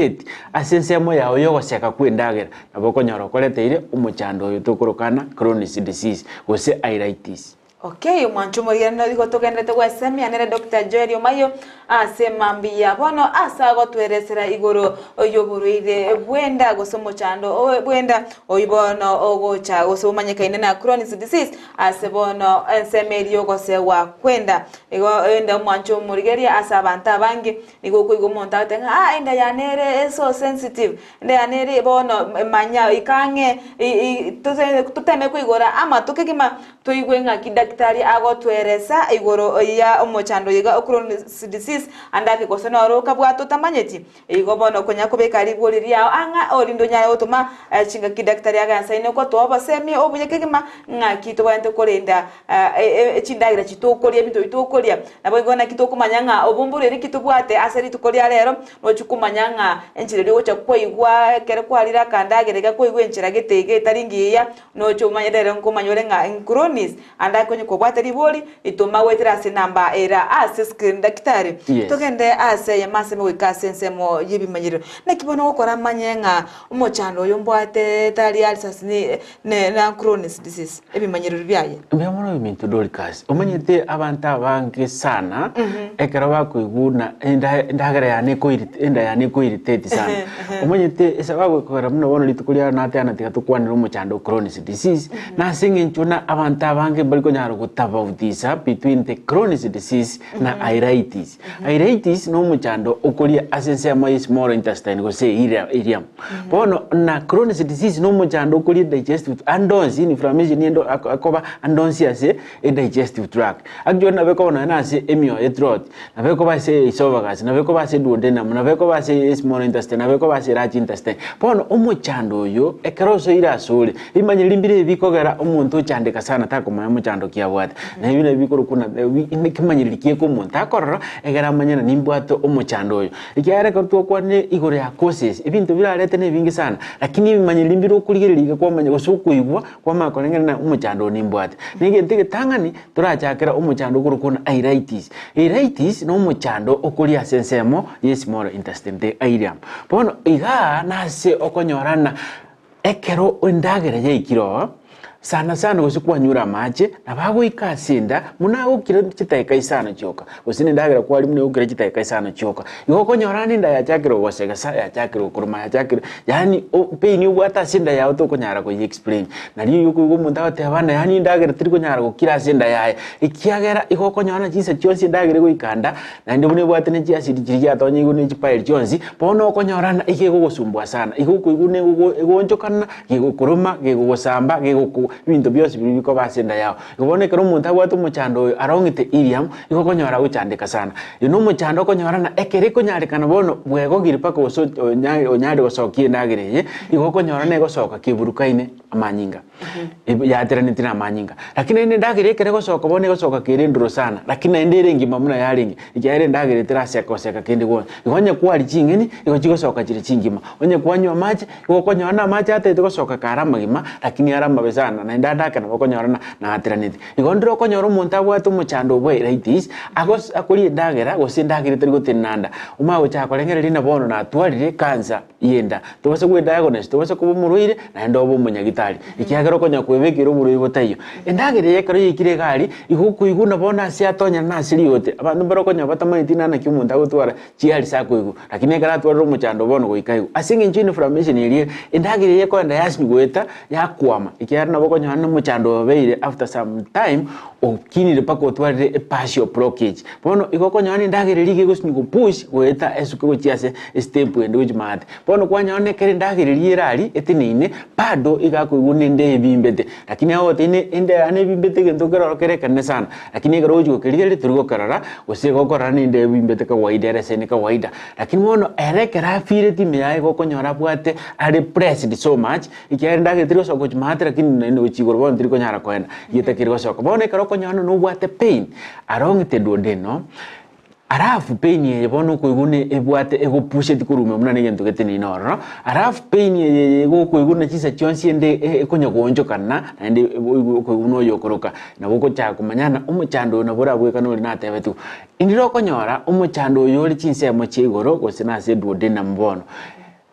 ase ensemo yao ya ogoseka kwa endagera, nabo okonyora okoreteire omochando oyo tokorokana Crohn's disease gose iritis. Okay, omwancho omorigereri nigo togenderete gwesemia nere Doctor Joel Omayio ase mambia bono ase agotweresera igoro y'oborwaire bw'enda gose omochando bw'enda oyio bono ogocha gose omanyekaine na Crohn's disease ase bono ensemo eria y'ogosegwa kw'enda. Igo enda omwancho omorigereria ase abanto abange nigo okoigwa omonto agoteba ng'a ah enda yane ere so sensitive, enda yane ere bono manya ika ang'e toteme koigora amato kegima Toigwe ng'aki daktari agotweresa igoro ya omochando oyo iga o Crohn's disease ande ake gose noro okabwata otamanyeti. Igo bono konya kobeka ribori riao ang'a orinde onyare gotoma chingaki daktari agansaine ogotoa obosemia obuya kegima ng'aki tobwenerete korenda chindagera chitokoria ebinto bi tokoria. Naboigo naki tokomanya ng'a obo mborwaire ki tobwate ase rituko ria rero nochia komanya ng'a enchera eria ogocha kwaigwa ekero kwarire akandagera iga kwaigwa enchera gete iga etari ngiya Noche omanye rero nkomanya ore ng'a Crohn's ande akonye kobwata ribori ritoma goetera ase enamba era ase screen Daktari Yes. togende ase eyemo aseme goika ase ensemo y'ebimanyerero naki bono ogokora manye ng'a omochando oyo mbwate tari ulcers ni ne na Crohn's disease ebimanyerero biaye. Mbuya mono ominto Dorcas, omanyete abanto abange sana ekero bakoigwa buna enda endagera yane ekoirite enda yane ekoiriteti sana. Omanyete esababu ekogera buna bono rituko riaro nateba tiga tokwanere omochando o Crohn's disease, na ase eng'encho buna abanto abange mbari konyara gotafautisa between the Crohn's disease na iritis. Iritis na omochando okoria ase ensemo ya small intestine gose ileum. Bono na Crohn's disease na omochando okoria digestive ande onsi inflammation ende akoba ande onsi ase edigestive tract. Actually nabo ekoba nonya na ase emioyo ethroat, nabo ekoba ase esophagus, nabo ekoba ase duodenum, nabo ekoba ase small intestine, nabo ekoba ase large intestine. Bono omochando oyo ekero osoire asore, rimanyereri mbire ebi bikogera omonto ochandeka sana takomanya omochando ki abwate. Na ebi nabio bikorokwa ng'a ekemanyereri kieka omonto akorora egere amanye ng'a nimbwate omochando oyo. Ekiagera ekero twakwanire igoro ya causes, ebinto birarete na ebinge sana, lakini ebimanyereri mbire okorigereria iga kwamanya gose okoigwa Kwamanya koreng'ana na omochando oo nimbwate. Na egento egetang'ani torachakera omochando okorokwa buna iritis. Iritis na omochando okoria ase ensemo ye small intestine the ileum. Bono igaa nase okonyora ng'a ekero endagera yaikire oo, sana sana gose kwanyure amache, nabo agoika ase enda buna agokire chidakika isano chioka. Gose nendagera kwaria buna egokira chidakika isano chioka. Igo okonyora ande enda yachakire gogosegesa, yachakire gokoroma, yachakire yaani pain obwate ase enda yago tokonyara koyi explain. Nario oywo okoigwa omonto agoteba ng'a yaani endagera teri konyara gokira ase enda yaye, ekiagera igo okonyora ng'a chinsa chionsi endagera egoika nda, naende buna ebwate ne chiacid chiria chiatonya igoro ne chipile chionsi, bono okonyora ng'a iga egogosumbua sana, igo okoigwa buna egogo egoonchokana, gegokoroma, gegogosamba, gegoko ebinto bionsi biria bikoba ase enda yago. Igo bono ekero omonto abwate omochando oyo arong'ete ilium, igo okonyora agochandeka sana. Oyo na omochando okonyora ng'a ekero ekonyarekana bono bwegogire mpaka gose onyare gosokia endagera eye, igo okonyora na egosoka keburukaine amanyinga, yateraneti na amanyinga. Lakini naende endagera ekero egosoka bono egosoka kere endoro sana, lakini naende ere engima buna yarenge, ekiagera endagera eteraseka goseka kende gwonsi. Igo onye kwaria ching'eni, igo chigosoka chire chingima, onye kwanywa amache, igo okonyora na amache atagete gosoka kare amagima, lakini are amabe sana. sana, naende ande ake nabo okonyora na naatiraneti. Igo ndire okonyora omonto abwate omochando o bwairaitis, agos akoria endagera gose endagera etari gotenena nda, omanye gochaka korengereria ng'a bono natwarire cancer y'enda. Tobasa goediagonose, tobasa koba omorwaire naende obe omonyagitari, ekiagera okonyora kwebekire oborwaire botaiyo. Endagera eye ekero yaikire iga aria, igo okoigwa buna bono ase atonyera na ase riote, abanto mbare okonyora batamanyeti ng'a naki omonto agotwara chiarisi akoigwa, lakini ekero atwarire omochando bono goika aigwe. Ase eng'encho inflammation eria ere, endagera eye ekoenda yasinywa goeta, yakwama, ekiagera nabo okonyora na omochando oyo obeire after some time, okinire mpaka otwarire epartial blockage. Bono igo okonyora na endagera eria iga egosinywa gopush goeta esuke gochia ase estep ende gochia maate. Bono kwanyora na ekero endagera eria ere aria eteneine, bado iga akoigwa buna ende ebimbete, lakini agogotebi ne ende yaani ebimbete egento nkeroro kere ekenene sana, lakini ekero ogochi gokerigereria tori gokerora, gose igo okorora nende ebimbete kawaida ere ase ende kawaida. Lakini bono ere ekero afeeleti ime yaye igo okonyora abwate are pressed so much, ekiagera endagera teri gosoka gochia maate lakini naende gochia igoro bono teri konyara koenda, getakeri gosoka. Bono ekero okonyora nonya obwate pain, along the duodeno, Alafu pain eye bono okoigwa buna ebwate egopusheti korwa ime buna negento geteneine ororo, alafu pain eye igo okoigwa buna chinsa chionsi ende ekonya goonchokana naende oigwe okoigwa buna oyokoroka, nabo ogochaka komanya ng'a omochando oyo nabo orabwekane oria natebetigwe. Ndire okonyora omochando oyo ore chinsemo chia igoro gose nase eduodenum bono.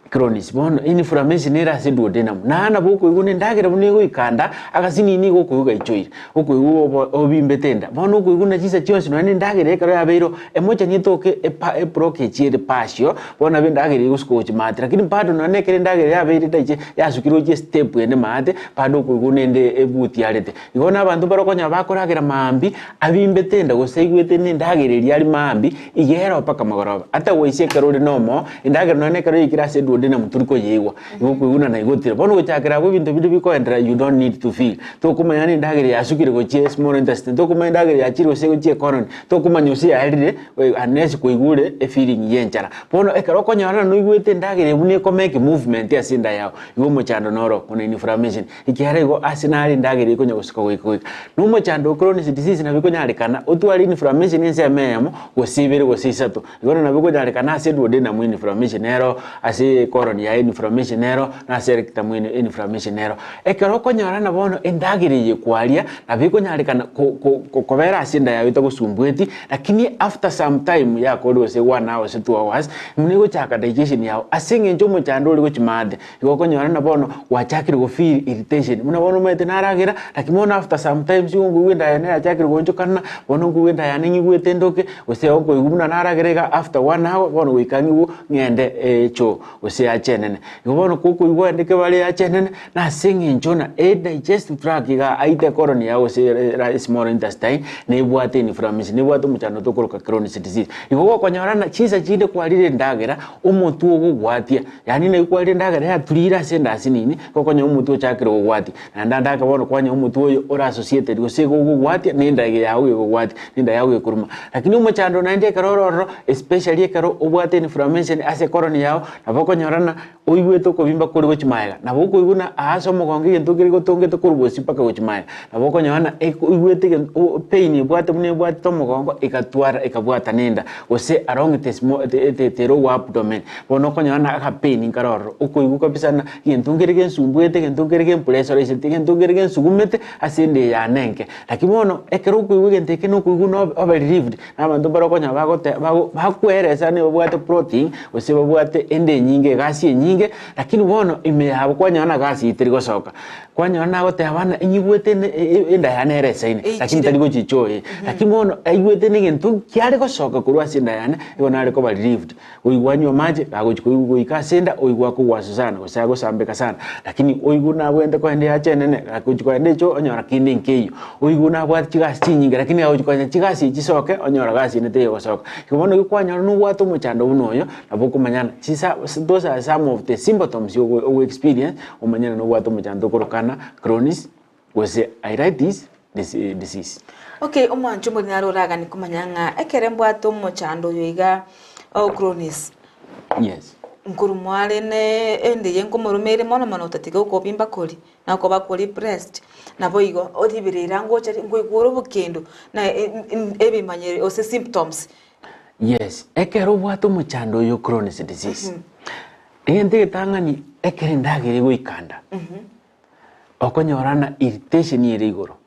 Crohn's. Bono inflammation nere ase duodenum, na nabo okoigwa buna endagera buna egoika nda, agasini nigo okoigwa gaichoire, okoigwa obo obimbete enda. Bono okoigwa buna chinsa chionsi nonya na endagera ekero yabeire oo, emochani etoke epa eblockage ere partial, bono nabo endagera egosuka gochia maate, lakini bado nonya na ekero endagera yabeire daiche yasukire gochia estep ende maate, bado okoigwa buna ende ebutiarete. Igo na abanto mbare okonyora bakoragera maambia, abimbete enda gose aigwete na endagera eria are maambia, iga ero mpaka mogoroba. Ata goisia ekero ore nomoo, endagera nonya na ekero yaikire ase eduodenum tori koyeigwa, igo okoigwa na naigotire. Bono gochakera abwo ebinto binde bikoenderera you don't need to feel. Tokomanya na endagera yasukire gochia small intestine, tokomanya endagera yachire gose gochia ecolon, tokomanya gose yaerire unless koigure efeeling ya enchara. Bono ekero okonyora noigwete endagera eye buna ekomake movement ase enda yao, igo omochando noro okwo na inflammation. Ekiagera igo ase nare endagera ekonya gosuka goika goika. Na omochando o Crohn's disease nabo ekonyarekana otware inflammation ensemo eyemo, gose ibere gose isato. Igo nabo ekonyarekana ase duodenum inflammation nero, ase colon yaye inflammation nero, na ase rectum inflammation nero. Ekero okonyorana bono endagera eye kwaria, nabo ekonyarekana ko- ko- kobera ase enda yago etagosumbueti, lakini after some time yakorire gose one hour gose two hours, buna egochaka digestion yago ase eng'encho omochando ore gochia maate. Igo okonyora ng'a bono gwachakire go feel irritation, buna bono omanyete naragera, lakini bono after sometimes igo nkoigwa enda yane yachakire goonchokana, bono nkoigwa enda yane ng'igwete ndoke, gose okoigwa buna naragera iga after one hour, bono goika ng'igwe ng'ende echoo gose eache enene. Igo bono kokoigwa ende kebare eache enene, na ase eng'encho ng'a edigestive tract iga aite ecolon yago gose e small intestine, nebwate inflammation, nebwate omochando tokoroka Crohn's disease. Igo gokonyora ng'a chinsa chinde kwarire endagera, omotwe ogogwatia. Yaani naki kwarire endagera yaturire ase endasi nini, gokonyora omotwe ochakire gogwatia. Naende ande ake bono kwanyora omotwe oyo ore associated gose igo ogogwatia na endagera yago gegogwatia, na enda yago gekoruma. Lakini omochando naende ekero ore ororo, especially ekero obwate inflammation ase ecolon yago, nabo okonyora ng'a oigwete okobimba kore gochia magega. Nabo okoigwa ng'a aa ase omogongo egento kere gotongete korwa bosio mpaka gochia magega. Nabo okonyora ng'a eko oigwete egento o pain ebwate buna ebwatete omogongo, egatwara ekabwata na enda, gose along the small the the the lower abdomen. Bono okonyora ng'a akapain nkare ororo, okoigwa kabisa ng'a egento nkere gensumbuete, egento nkere gempressuriseti, egento nkere gensugumete ase enda eye yane enke. Lakini bono, ekero okoigwa egento eke na okoigwa buna obe obe relieved, na abanto mbare okonyora bagote bago bakoeresa nigo babwate protein, gose babwate enda enyinge egasi enyinge, lakini bono ime yabo kwanyora ng'a gasi eywo teri gosoka. Kwanyora nagoteba ng'a enyigwete ne enda yane ere esaine, lakini Eichire. tari gochicha oye. Lakini bono aigwete na egento kiare gosoka korwa ase enda yane, igo nare koba relieved. Oigwa anywe amache, gagochia koigwa goika ase enda, oigwa akogwaswa sana, gose agosambeka sana, lakini oigwe nabwenerete kogenda eache enene, gagochia kogenda echoo onyora kende nkeiyo. Oigwe nabwate chigasi chinyinge, lakini gagochia kogenda chigasi echi chisoke, onyora gasi ende tegosoka. Igo bono igo kwanyora nobwate omochando buna oyo, nabo okomanya ng'a chisa those are some of the symptoms ogo ogo experience, omanye ng'a nobwate omochando okorokana Crohn's gose Iritis disease. Okay, omwancho omoriri naro oraganie komanya ng'a ekere mbwate omochando oyo iga o Crohn's, Yes. nkorumwa are ne ende eye nkomoruma ere mono mono otatiga okobimba koria, na okoba koria pressed, nabo igo oriberera ngocha ri nkoigwa ore obokendo na ebimanyero gose symptoms. Yes, ekero obwate omochando oyo o Crohn's disease, egento egetang'ani ekero endagera egoika nda. Okonyora ng'a irritation ere igoro,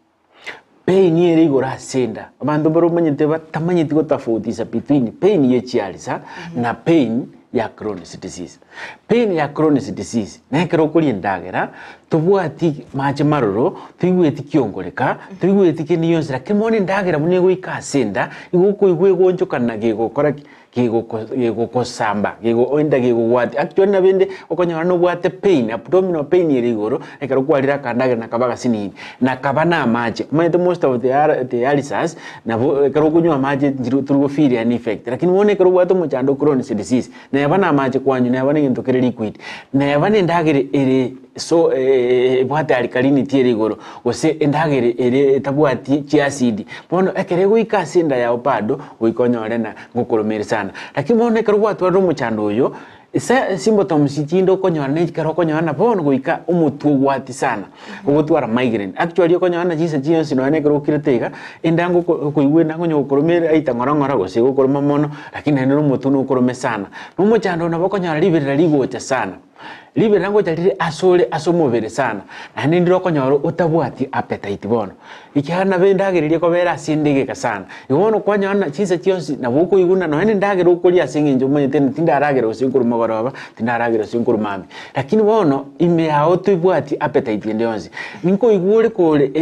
pain ere igoro ase enda, abanto mbare omanyete batamanyeti gotofautisha between pain ye chiarisa na pain ya Crohn's disease. Pain ya Crohn's disease na ekero okoria endagera, tobwati mache maroro, toigweti kiongoreka, toigweti kende gionsi lakini bono endagera buna egoika ase enda, igo okoigwa egoonchokana gegokora ki? Gegokosamba, enda gegogwatia. Actually nabende okonyora nobwate pain, abdominal pain ere igoro, ekero kwarire akandagera nakaba agasinini, nakaba na amache. Omanyete most of the ulcers, nabo ekero okonywa amache nchiri tori go feel any effect. Lakini bono ekero obwate omochando o Crohn's disease, neba na amache kwanywa, neba na egento kere liquid, neba na endagera ere so ebwate alkalinity ere igoro, gose endagera ere etabwati chiacid, bono ekero egoika ase enda yao bado, goika onyore na ngokoromere sana. Lakini bono ekero gwatwarire omochando oyo, ase symptoms chinde okonyora na ekero okonyora na bono goika omotwe ogwati sana, ogotwara migraine. Actually okonyora na chinsa chionsi nonya na ekero okirete iga, enda ngoko okoigwa enda onye gokoromera aitha ng'ora ng'ora gose egokoroma mono, lakini naende na omotwe nokorome sana. Na omochando oyo nabo okonyora riberera rigocha sana. Riberera ngocha rire asore ase omobere sana, naende ndire okonyora otabwati appetite bono, ekiagera nabo endagera eria ekobera ase ende egeka sana. Igo bono kwanyora ng'a chinsa chionsi nabo okoigwa ng'a nonya na endagera okoria ase eng'encho omanyete ng'a tindaragera gose nkorwa mogoroba, tindaragera gose nkorwa mambia. Lakini bono, ime yao toibwati appetite ende yonsi, ninkoigwa ore kore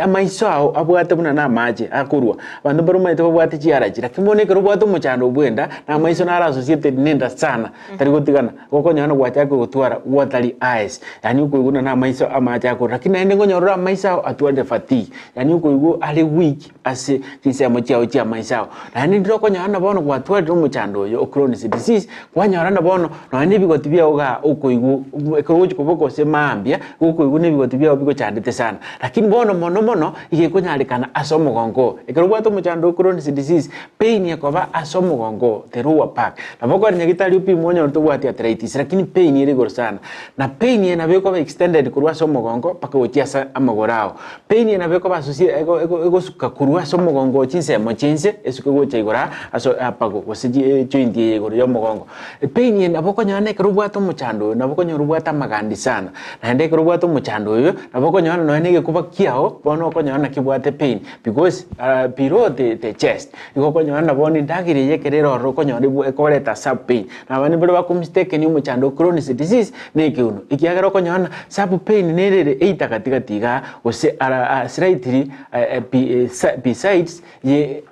amaiso ao abwate buna na amache akorwa, abanto mbare omanyete babwate chiarachi, lakini bono ekero obwate omochando bwa enda, na amaiso naro associated na enda sana, tari gotigana. Gokonyora na gwachaka gotwara gwatari eyes, yaani okoigwa na namaiso amache akorora, lakini naende nkonyora ore amaiso ao atwarire fatigue, yaani okoigwa are weak ase chinsemo chiao chia amaiso ao. Naende ndire okonyora na bono gwatwarire omochando oyo o Crohn's disease, kwanyora na bono nonya na ebigoti biao igaa okoigwa ekero ogochi koboka gose mambia, gokoigwa na ebigoti biao bigochandete sana. Lakini bono mono mono, iga ekonyarekana ase omogongo oo. Ekero obwate omochando o Crohn's disease, pain ekoba ase omogongo oo, the lower back. Nabo okore nyagetari opimwe onyore tobwati arthritis lakini pain ere igoro sana. Na pain eye nabo ekoba extended korwa ase omogongo mpaka gochia ase amagoro ao. Pain eye nabo ekoba associe ego ego egosuka korwa ase omogongo oo chinsemo chia inse esuke gocha igoro aa ase apago gose chi joint eye igoro ya omogongo. Pain eye nabo okonyora na ekero obwate omochando oyo nabo okonyora obwate amagandi sana. Naende ekero obwate omochando oyo nabo okonyora nonya na egekuba kiao bono okonyora naki obwate pain because below the the chest. Igo okonyora na bono endagera eye ekero ere ororo okonyora ebwo ekoreta sub pain. Na abande mbare bakomistakeni omochando o Crohn's disease na ekeuno, ekiagera okonyora ng'a sub pain nere ere either gatigati igaa gose ara slightly besides ye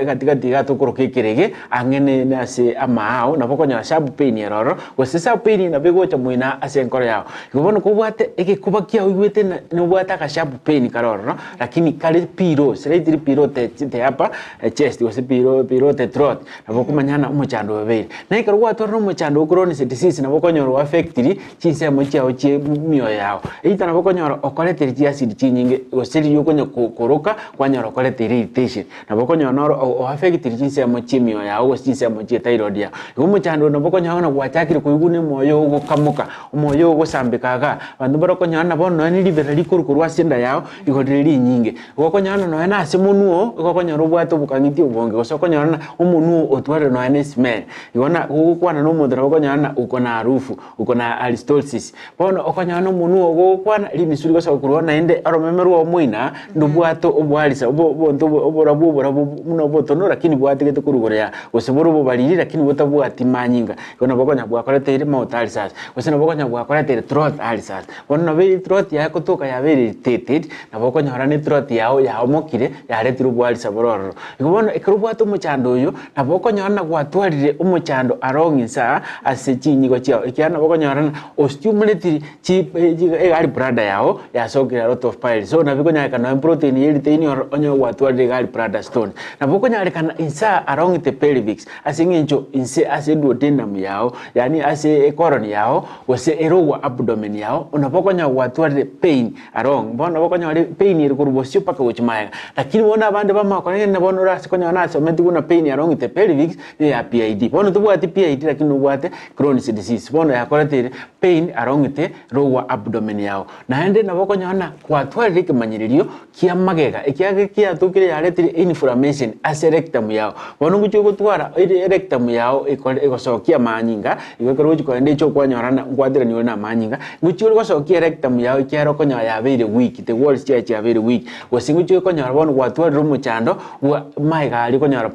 gatigati igaa tokoroka ekerege ang'e ne na ase amaao nabo okonyora sub pain ere ororo, gose sub pain nabo egocha moino ase enkoro yao. Igo bono kobwate egekuba kiao oigwete ng'a nobwate aga sharp pain kare ororo. Lakini kare piro, slightly piro the the upper chest gose piro piro the throat, nabo okomanya ng'a omochando obeire. Na ekero gwatwarire omochando o Crohn's disease nabo okonyora o affectiri chinsemo chiago chia emioyo yao. Either nabo okonyora okoretire chiacid chinyinge gose riria okonya ko koroka kwanyora okoretire irritation. Nabo okonyora noro o oaffectiri chinsemo chia emioyo yao gose chinsemo chia ethyroid yao. Igo omochando oyo nabo okonyora buna gwachakire koigwa na omoyo ogokamoka, omoyo ogosambeka igaa, abanto mbare okonyora na bono nonye ribera rikorwa korwa ase enda yao, igo rire rinyinge. Igo okonyora ng'a nonye na ase omonwe oo, igo okonyora obwate obokang'iti obonge, gose okonyora ng'a omonwe oo otwarire nonye na esmell. Igo na gogokwana na omonto nabo okonyora ng'a uko na harufu, uko na halitosis. Bono okonyora na omonwe oo gogokwana, rimisu rigosoka korwa oo naende oromeme rwao moino aa, ndobwate oboarisa obo obonto obo oborabu oborabu buna obotono lakini bwatigete korwa igoro ya gose bore obobariri lakini botabwati manyinga. Igo nabo okonyora bwakoreteire mouth ulcers, gose nabo okonyora bwakoreteire throat ulcers. Bono nabo ethroat yaye gotoka yabeire irritated, nabo okonyora na ethroat yao yaomokire, yaretire oboarisa bore ororo. Igo bono ekero obwate omochando oyo, nabo okonyora ng'a gwatwarire omochando along inse aa ase chinyigo chiao, ekiagera nabo okonyora ng'a ostimulate chi egari bladder yao yasokire a lot of piles. So nabo ekonyarekana nonye protein ya eriteini ororo onye gwatwarire egari bladder stone. Nabo okonyarekana inse aa along the pelvics, Ase engencho inse ase duodenum yao, yaani ase ecolon yao, gose elower abdomen yao, nabo okonyora gwatwarire pain along, bono nabo okonyora pain ere korwa bosio mpaka gochia magega. Lakini bono abande bamanya koreng'ana ng'a bono orase konyora nasometigwe buna pain along the pelvic, neya PID. Bono tobwati PID lakini nobwate Crohn's disease, bono yakoretire. yakoreteire pain along the lower abdomen yago. Naende nabo okonyora ng'a kwatwarire ekemanyererio kia magega ekiagera kiatokire yaretire inflammation ase rectum yago. Bono ngochia gotwara ere rectum yago ekore egosokia amanyinga, igo ekero ogochia kogenda echi okwanyora ng'a nkwaterani ore na amanyinga, ngochia ore gosokia erectum yago ekiagera okonyora yabeire weak, the walls chiaye chiabeire weak. Gose ngochia okonyora bono gwatwarire omochando bwa magega aria okonyora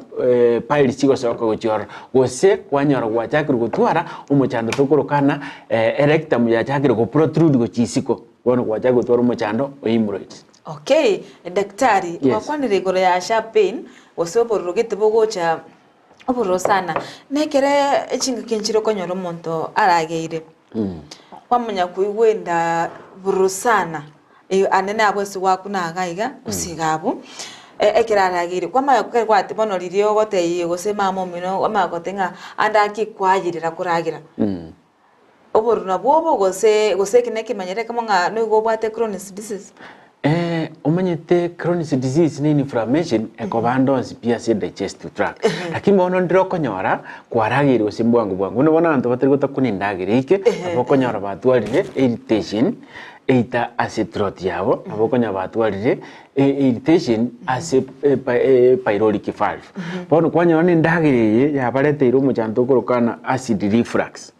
piles chigosoka gochia ororo. Gose kwanyora gwachakire gotwara omochando tokorokana erectum yachakire go protrude gochia isiko, bono gwachakire gotwara omochando o hemorrhoids. Okay, daktari, Yes. gwakwanire igoro ya sharp pain, gose obororo gete bogocha obororo sana, na ekere chingaki nchire okonyora omonto arageire, kwamanya koigwa enda bororo sana, anene abwo ase gwakuna iga iga, gose iga abwo, ekero arageire, kwamanya ekero gwati bono riria ogotebia gose mama omino, kwamanya goteba ng'a ande ake kwayerera koragera. Obororo nabwo obo gose gose eke nekemanyerero ekemo ng'a noigo obwate Crohn's disease? Omanyete Crohn's disease ne inflammation ekoba ande onsi pi ase digestive tract. Lakini bono ndire okonyora kwarageire gose mbwango bwango. Buna bono abanto batari gotakuna endagera eike, nabo okonyora batwarire irritation eita ase throat yabo, nabo okonyora batwarire irritation ase pyloric valve. Bono kwanyora na endagera eye yabareteire omochando okorokana acid reflux.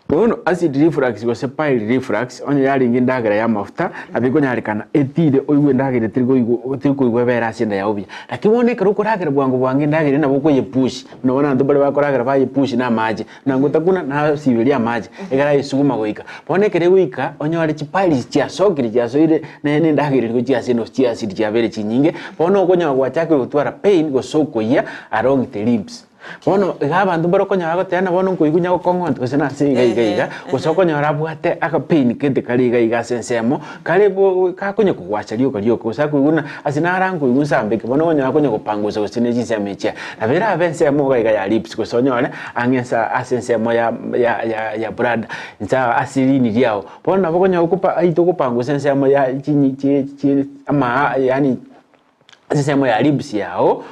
Bono acid reflux gose bile reflux onye yarenge endagera ya amafuta nabo ekonyarekana etire oigwe endagera etari koigwa otari koigwa ebere ase enda yago buya. Lakini bono ekero okoragera bwango bwango endagera eyio nabo okoyepush buna bono abanto mbare bakoragera bayepush na amache buna ngotakuna nasiberia amache ekero ayesuguma goika. Bono ekero egoika onyore chipiles chiasokire chiasoire na endagera eria gochia ase endo chiacid chiabeire chinyinge bono okonyora gwachakire gotwara pain gose okoyia along the ribs. Bono iga abanto mbare okonyora goteba ng'a bono nkoigwa onye gokong'onta gose nase iga iga iga, gose okonyora abwate akapain gete kare iga iga ase ensemo, kare bo kakonya kogwacha rioka rioka gose akoigwa buna ase naro nkoigwa nsambeke bono okonyora akonya gopangusa gose ne chinsemo echia. Nabo erabe ensemo iga iga ya lips gose onyore ang'e nsa ase ensemo ya ya ya ya bladder, nsa ase riini riago. Bono nabo okonyora okopa aite okopangusa ensemo ya chinyi chie chie ama yaani. ase ensemo ya ribs yao,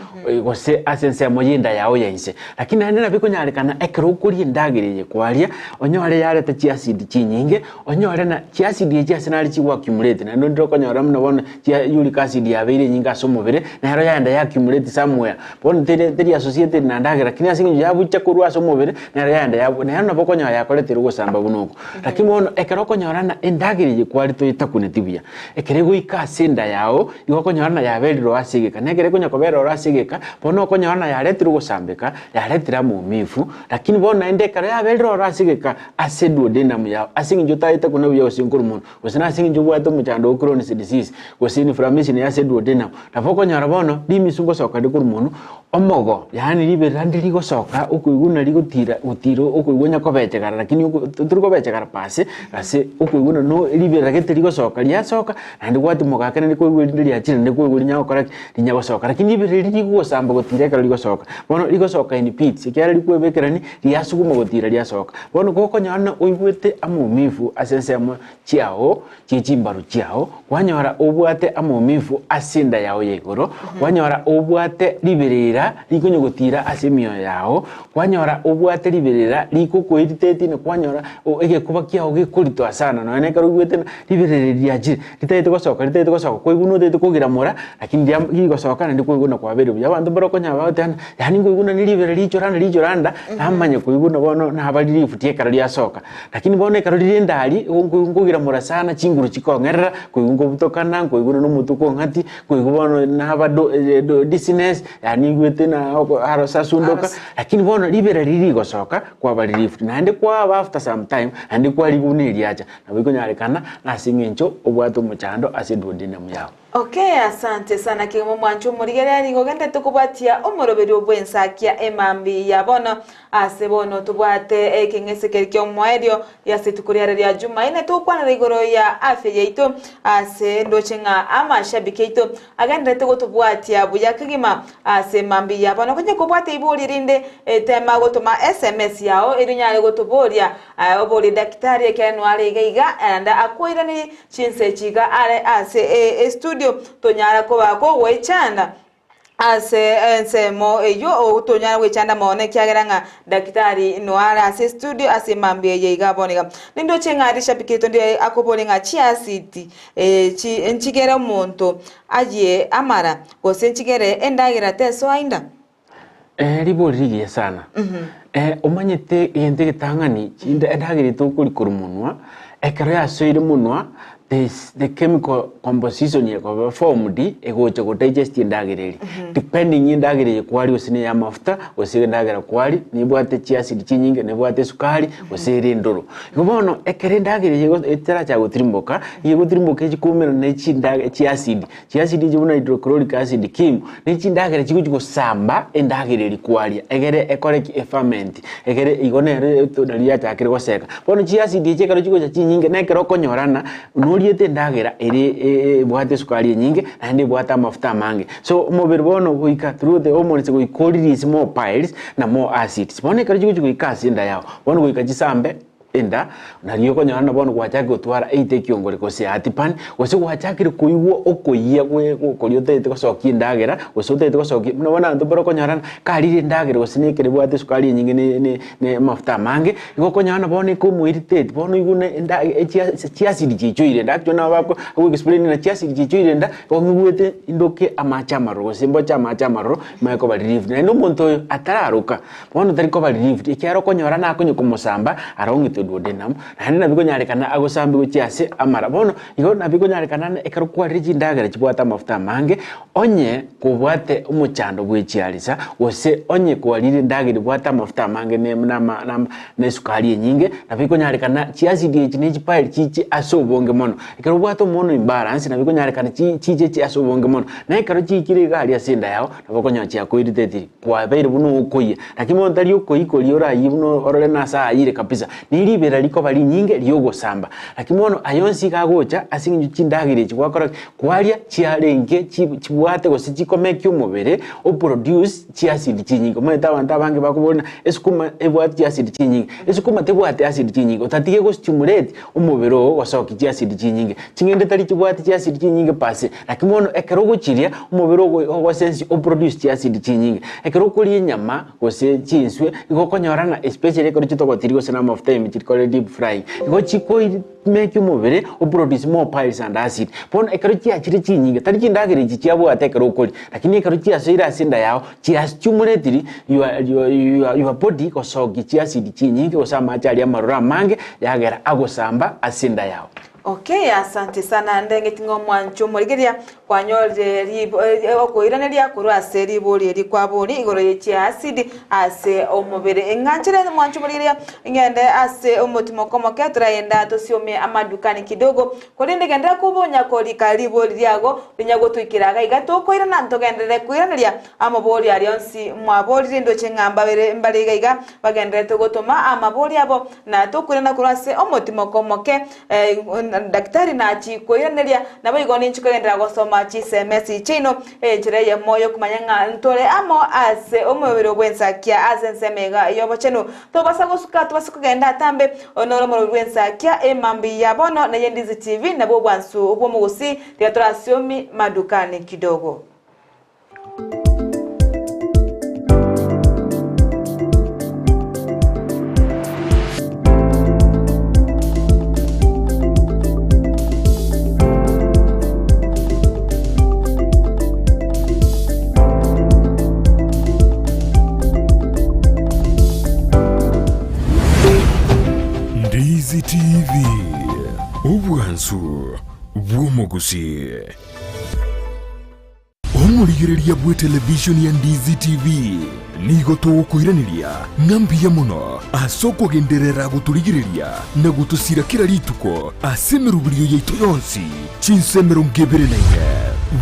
gose ase ensemo y'enda yao ya inse. Lakini naende nabo ekonyarekana ekero okoria endagera eye kwaria, onyore yareta chiacid chinyinge, onyore na chiacid echi ase nare chigo accumulate, naende onde okonyora buna bono chia uric acid yabeire enyinge ase omobere, nero yaenda ya accumulate somewhere. Bono teri teri associated na ndagera, lakini ase eng'encho yabucha korwa ase omobere, nero yaenda yabu nero nabo okonyora yakoretire ogosamba buna oko. Lakini bono ekero okonyora ng'a endagera eye kwaria toyetakuneti buya, ekero egoika ase enda yao, Igo okonyora na yaberire oo ase egeka, na ekero ekonya kobera oro ase egeka, bono okonyora na yaretire ogosambeka, yaretire amaumivu, lakini bono naende ekero yaberire oro ase egeka, ase duodenum yao, ase eng'encho otagete kona buya gose nkorwa mono, gose nase eng'encho obwate omochando o Crohn's disease, gose inflammation ya ase duodenum, nabo okonyora bono rimisu ngosoka rire korwa mono, omogo, yaani riberera ndiri rigosoka okoigwa buna rigotira gotira okoigwa onye kobechegara lakini oko tori kobechegara pasi, ase okoigwa buna no riberera gete rigosoka riasoka. Naende gwatimoka ake naende kwaigwa erinde riachire naende kwaigwa rinya gokora ki? Rinya gosoka. Lakini riberera riria rigogosamba gotira ekero rigosoka. Bono rigosoka in bits, ekiagera rikwebekerani, riasuguma gotira riasoka. Bono gokonyora ng'a oigwete amaumivu ase ensemo chiago, chie chimbaru chiao, kwanyora obwate amaumivu ase enda yao ya igoro, kwanyora obwate riberera rikonya gotira ase emioyo yao, kwanyora obwate riberera rigokoirritate na kwanyora egekuba kiao gekoritoa sana nonya na ekero oigwete ng'a Ribereri riachire, ritagete gosoka, ritagete gosoka, kwaigwa notagete kogiramora, lakini riam rigosoka naende kwaigwa buna kwabeire buya. Abanto mbare okonyora bagoteba ng'a yaani nkoigwa buna ribereri richoranda richoranda, namanya koigwa buna bono naba ririfuti ekero riasoka. Lakini bono ekero rire enda aria, igo nkoigwa nkogiramora sana, chinguru chikong'erera, nkoigwa nkobutokana, nkoigwa buna omotwe okong'ati, nkoigwa bono naba do do dizziness, yaani igwete na oko arosa asundoka, lakini bono ribereri rigosoka, kwaba relieved. Naende kwaba after some time, naende kwarigwa buna eriacha. Nabo ikonyarekana nase engencho obwate omochando ase duodenum yao. Okay asante sana kegima omwancho omorigereria nigo ogenderete kobwatia omoroberio bw'ensakia emambi ya bono ase bono tobwate ekeng'ese keria ki'omoerio ase rituko riare ria Jumaine togokwanera igoro ya afya yaito ase ndoche ng'a amashabiki aito agenderete gotobwatia buya kegima ase mambia ya bono. Konya kobwate iboria rinde tema gotoma sms yao erio onyare gotoboria Aye oborie daktari ekeene are iga iga naende akoiranerie chinsa echi iga are ase estudio tonyara koba kogoechanda. Ase ensemo eyio otonyare gwechanda mono ekiagera ng'a Daktari noare ase estudio ase emambia eye iga bono iga. Nindoche ng'a rishabiki rito ndire akobore ng'a chiasidi echi nchigere omonto ayie amara gose nchigere endagera tesoa inda. Eh, ribori rigiya sana. Eh, omanyete egento egetang'ani chinde endagera eye tokori korwa monwa, ekero yasoire monwa, the the chemical composition ekoba formed egocha go digest endagera eria. Depending endagera eye kwaria gose na ey'amafuta, gose endagera kwaria nebwate chiacid chinyinge, nebwate esukari, gose ere endoro. Igo bono ekero endagera eye etarachaka gotirimboka, nigo egotirimboka echi koumerana na chindaga chiacid. Chiacid echi buna hydrochloric acid, kim, ne chindagera chigochi gosamba endagera eria kwaria, egere ekore ki? Eferment, egere igo nere nari yachakire goseka. Bono chiacid echi ekero chigocha chinyinge na ekero okonyorana, noriete endagera ere ebwate esukari enyinge, naende ebwate amafuta amange. So omobere bono goika through the hormones goika o release more piles na more acids. Bono ekero chigochi goika ase enda yago, bono goika chisambe. Enda, nario okonyora ng'a bono gwachakire gotwara either ekiongore gose heartburn, gose gwachakire koigwa okoyia gwe koria otagete gosokia endagera, gose otagete gosokia buna bono abanto mbare okonyora ng'a karire endagera gose na ekero ebwate esukari enyinge ne ne ne amafuta amange, igo okonyora ng'a bono ekomoirritate, bono oigwe buna enda echia chiacid chiichoire enda actually nabo bako bago explain ng'a chiacid chiichoire enda, igo ng'igwete ndoke amache amaroro gose mboche amache amaroro, manye koba relieved. Naende omonto oyo atararoka. Bono tari koba relieved, ekiagera okonyora nakonye komosamba arong'ete duodenum, naende nabo ekonyarekana agosambe gochia ase amara. Bono igo nabo ekonyarekana ng'a ekero kwarire chindagera chibwate amafuta amange, onye kobwate omochando bwechiarisa, gose onye kwarire endagera ebwate amafuta amange ne na ama na ama na esukari enyinge, nabo ekonyarekana chiacid echi ne chipile chiche ase obonge mono. Ekero obwate omono imbalance nabo ekonyarekana chi chiche chi ase obonge mono. Na ekero chiikire iga aria ase enda yago, nabo okonyora chiakoiritetiri. Kwabeire buna okoyia, lakini bono tari okoyia koria orayie buna orore nase aayire kabisa, ne ribera rikoba rinyinge ri'ogosamba. Lakini bono aya onsi iga agocha ase eng'encho chindagera echi gwakora ki? Kwaria chiarenge chi chibwate gose chikomekia omobere oproduce chiacid chinyinge. Omanyete abanto abange bakobora ng'a esukuma ebwate chiacid chinyinge, esukuma tebwati acid chinyinge, otatiga egostimulate omobere oo gosokia chiacid chinyinge. Ching'ende tari chibwate chiacid chinyinge per se, lakini bono ekero ogochiria, omobere ogo ogosensi oproduce chiacid chinyinge. Ekero okoria enyama gose chinswe, igo okonyora ng'a especially ekero chitogotiri gose na amafuta ime chikore deep frying, igo chikoi make omobere oproduce more piles and acid. Bono ekero chiachire chinyinge, tari chindagera echi chiabwate ekero okoria, lakini ekero chiasoire ase enda yago, chiastimulated your your your your body gosokia chiacid chinyinge gose amache aria amaroro amange, yagera agosamba ase enda yago. Okay, asante sana ndengeti ng'a omwancho omorigereria kwanyorire ribo okoiraneria korwa ase ribori eri kwabori igoro ye chiasidi ase omobere. Ng'anchere omwancho omorigereria ng'ende ase omotimoko omoke toragenda tosiome amadukani kidogo korende genderera kobonya korika ribori riago rinya gotoikera iga iga tokoirana ntogenderere koiraneria amabori aria onsi mwaborire ndoche ng'a mbabere mbare iga iga bagendererete gotoma amabori abo Na tokoirana korwa ase omotimoko omoke, daktari nachie koiraneria, naboigo ninche kogenderera gosoma chisemesi chiaino, enchera eyemo y'okomanya ng'a ntore amo ase omobere bw'ensakia ase ensemo iga y'obochenu. Tobasa gosuka, tobasa kogenda atambe, oyo noro omoroberi bw'ensakia, emambia ya bono, na ey'Endizi TV, nabwo obwansu bw'omogusii, tiga torasiomi madukani kidogo. Ndizi TV, obwansu bw'omogusii. Omorigereria bw'etelevishoni ya Ndizi TV nigo togokoiraneria ng'a mbuya mono ase okogenderera gotorigereria na gotosira kera rituko ase emeroberio yaito yonsi chinsa 24.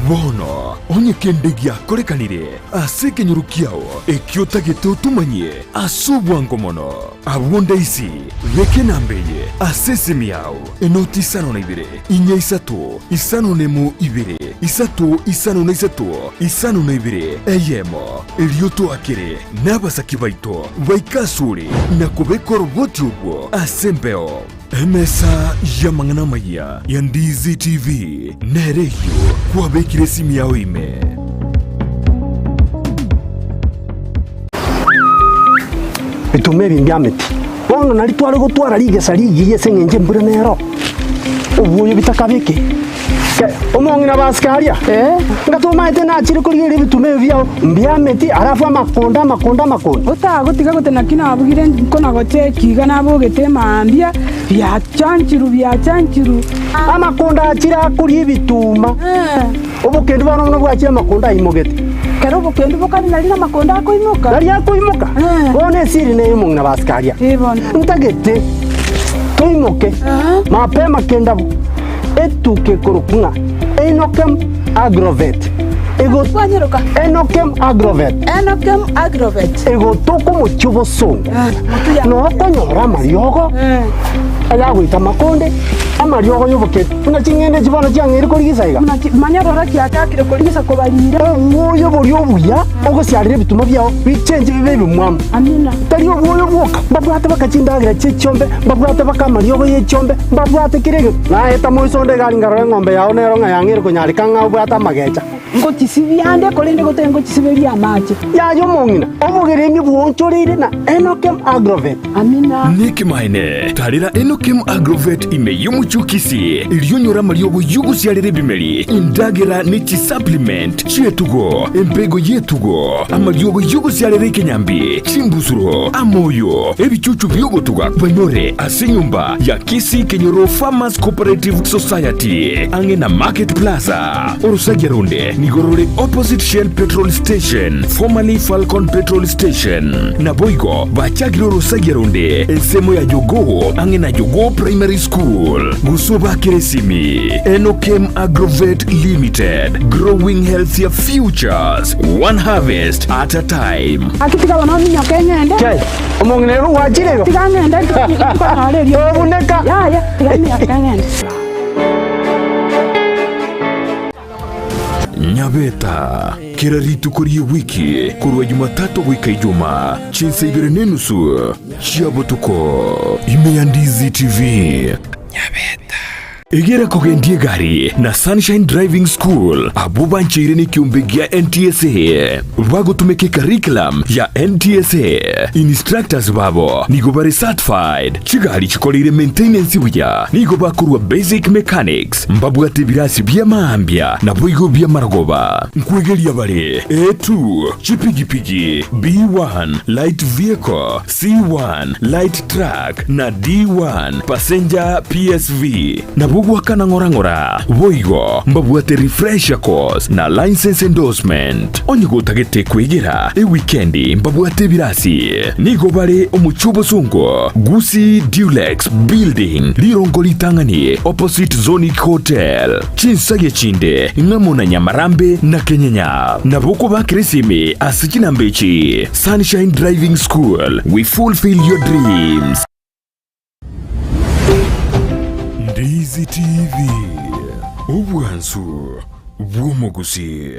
Bono onye kende giakorekanire ase ekenyoro kiao ekio otagete otomanyie ase obwango mono, abwo ndaisi beka enamba eye ase esimi yao. Enoti isano na ibere, inya isato, isano nemo ibere, isato isano na isato, isano na ibere, eyemo. Erio toakere nabasaki baito baike asore na kobeka oroboti orwo ase embeo. Emesa y'amang'ana amayia ya Ndizi TV nere eyio kwabekire esimi yao ime. Ebituma ebi mbiameti. Bono nario tware gotwara rigesa rigiya ase eng'encho embura nero. Obwoyo bitakabeke. Ke, omong'ina basike aria, nga tomaete nachire korigereria ebituma ebi biao mbiameti, alafu amakonda, amakonda, amakonda. Otagotiga gote naki nabugire nkona gocheki iga nabogete mambia, biachanchirwe, biachanchirwe. Amakonda achire akoria ebituma. Obokendu bono buna bwachire amakonda aimogete. Kera obokendu bokare nari namakonda akoimoka. Nari akoimoka. Bono esiri neye omong'ina basike aria. Ntagete toimoke mapema kendabu etuka ekorokwa ng'a Enokem Agrovet. Ego Enokem Agrovet. Enokem Agrovet. Egotoka omochie obosongo. Nokonyora amariogo ayagoita amakonde, amariogo y'obokendu. Buna ching'ende echi bono chiang'eire korigisa iga. Buna manya rora chiachakire korigisa kobarira. Obwoyo boria obuya ogosiarera ebituma biao bichenche bibe ebimwamu. Amina. Tari obwoyo bwoka, mbabwate baka chindagera chi'echiombe, mbabwate baka amariogo y'echiombe, mbabwate kera egento. Naeta moiso onde egari nkarora eng'ombe yao nero ng'a yang'eire konyareka ng'a obwate amagecha. Ngochisibia ande, korende gotari ngochisiberia amache. Yaya omong'ina, obogeremi bwoonchoreire na Enokem Agrovet. Amina. Nekemanene, tarera Enokem Agrovet ime y'omochie o Kisii, erio onyore amariogo y'ogosiarera ebimeri, endagera ne chisupplement chi'etugo, empego y'etugo, amariogo y'ogosiarera ekenyambi, chimbusuro, amoyo, ebichuchu bi'ogotuga banyore ase enyomba ya Kisii Kenyoro Farmers Cooperative Society, ang'e na Market Plaza. Orosagia ronde nigo rore opposite Shell Petrol Station, formerly Falcon Petrol Station. Naboigo bachakire orosagia ronde ensemo ya Jogoo ang'e na Jogoo Primary School. Gose obakere esimi Enokem Agrovet Limited, growing healthier futures, one harvest at a time. Gaki tiga bono ominyoke ng'ende. Kei, omong'ina ere gwachire igo? Tiga ng'ende nkonyora eriogi. Tobuneka. Yaya, tiga minyoke ng'ende. Nyabeta, kera rituko ri'ewiki korwa Jumatatu goika Ijumaa, chinsa ibere n'enusu chia botuko, ime ya Ndizi TV. Nyabeta. Egera kogendia egari na Sunshine Driving School, abwo bancheire nekiombe gia NTSA, bagotumeka ecurriculum ya NTSA. Instructors babo nigo bare certified. Chigari chikoreire maintenance buya, nigo bakorua basic mechanics, mbabwate ebirasi bi'amaambia naboigo bi'amarogoba. Nkwegeria bare A2, chipigipigi, B1, light vehicle, C1, light truck, na D1, passenger PSV. Nabo goakana ng'ora ng'ora. Boigo mbabwate refresher course na license endorsement. Onye gotagete kwegera ewikendi mbabwate ebirasi. Nigo bare omochie obosongo, Gusii Dulux Building, rirongo ritang'ani opposite Zonic Hotel. Chinsagia chinde ng'amo na Nyamarambe na Kenyenya. Nabo okobakera esimi ase chinamba echi, Sunshine Driving School, we fulfill your dreams. Ndizi TV, obwansu bw'omogusii.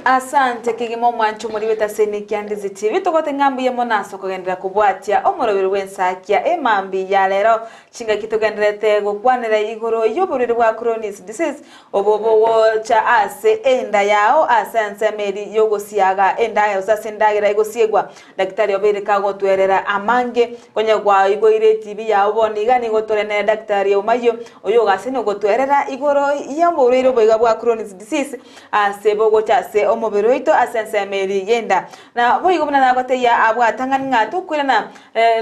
Asante kegima omwancho omoribete ase Nicky Ndizi TV togote ng'a mbuya mono ase okogenderera kobwatia omoroberi bw'ensakia emambi ya rero. Chingaki togendererete gokwanera igoro y'oborwaire bwa Crohn's disease obo bogocha ase enda yao ase ensemo eri y'ogosiaga endagera gose ase endagera egosiegwa. Daktari obeire kagotwerera amange konya gwaigoire etibi yao bono iga nigo tore nere Daktari Omayio oyo ogase nogotwerera igoro y'oborwaire oboiga bwa Crohn's disease Ase bogocha ase omobere oito ase ensemo eria y'enda. Na boigo buna nagotebia abwatang'ani ng'a tokoirana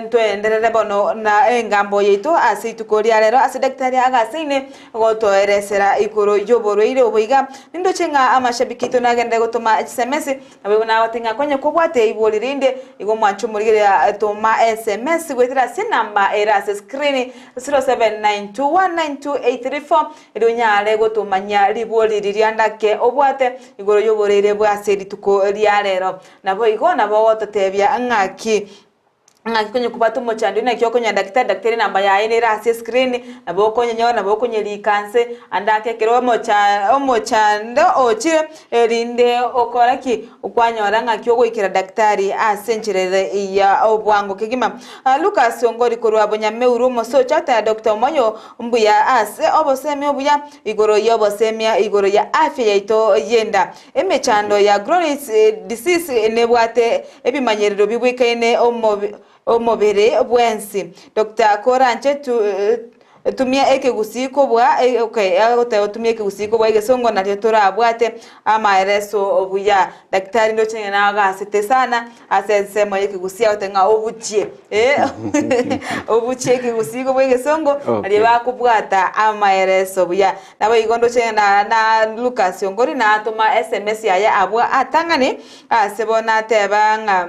ntwenderere bono na engambo yaito ase rituko ria rero ase daktari agasaine gotoeresera igoro y'oborwaire obo iga. Nindoche ng'a amashabiki aito nagenderere gotoma chisemesi, naboigo nagotebia ng'a konya kobwate ibori rinde igo mwanche omorigereria toma sms goetera ase enamba ere ase screen 0792192834. Erio onyare gotomanyia ribori riria ndake obwate igoro y'oboreire bw'ase rituko ria rero. Naboigo nabo ogototebia ng'aki. Ng'aki konya kobwata omochando naki okonya daktari, daktari enamba yaye nere ase escreen, nabo okonyenyora nabo okonyerika nse, ande ake ekero omocha omochando ochire erinde okore ki? Kwanyora ng'aki ogoikera daktari ase enchera ere ya obwango kegima. Lucas Ongori korwa Bonyameuru omosocha oteba Doctor Omoyo mbuya ase obosemia obuya igoro yobosemia igoro ya afya yaito yenda. Emechando ya Groen's disease nebwate ebimanyerero bibwekaine omobere bwensi. Doctor koranche tumia ekegusii kobua okay agoteba otumie ekegusii kobua egesongo nario torabwate amaereso buya. Daktari ndoche ng'a nagasete sana ase ensemo yekegusii agoteba ng'a obuchie obuchie ekegusii kobua egesongo nario bakobwata amaereso buya. Naboigo ndoche na na Lucas Ongori natoma sms yaye abwo atang'ani ase bo nateba ng'a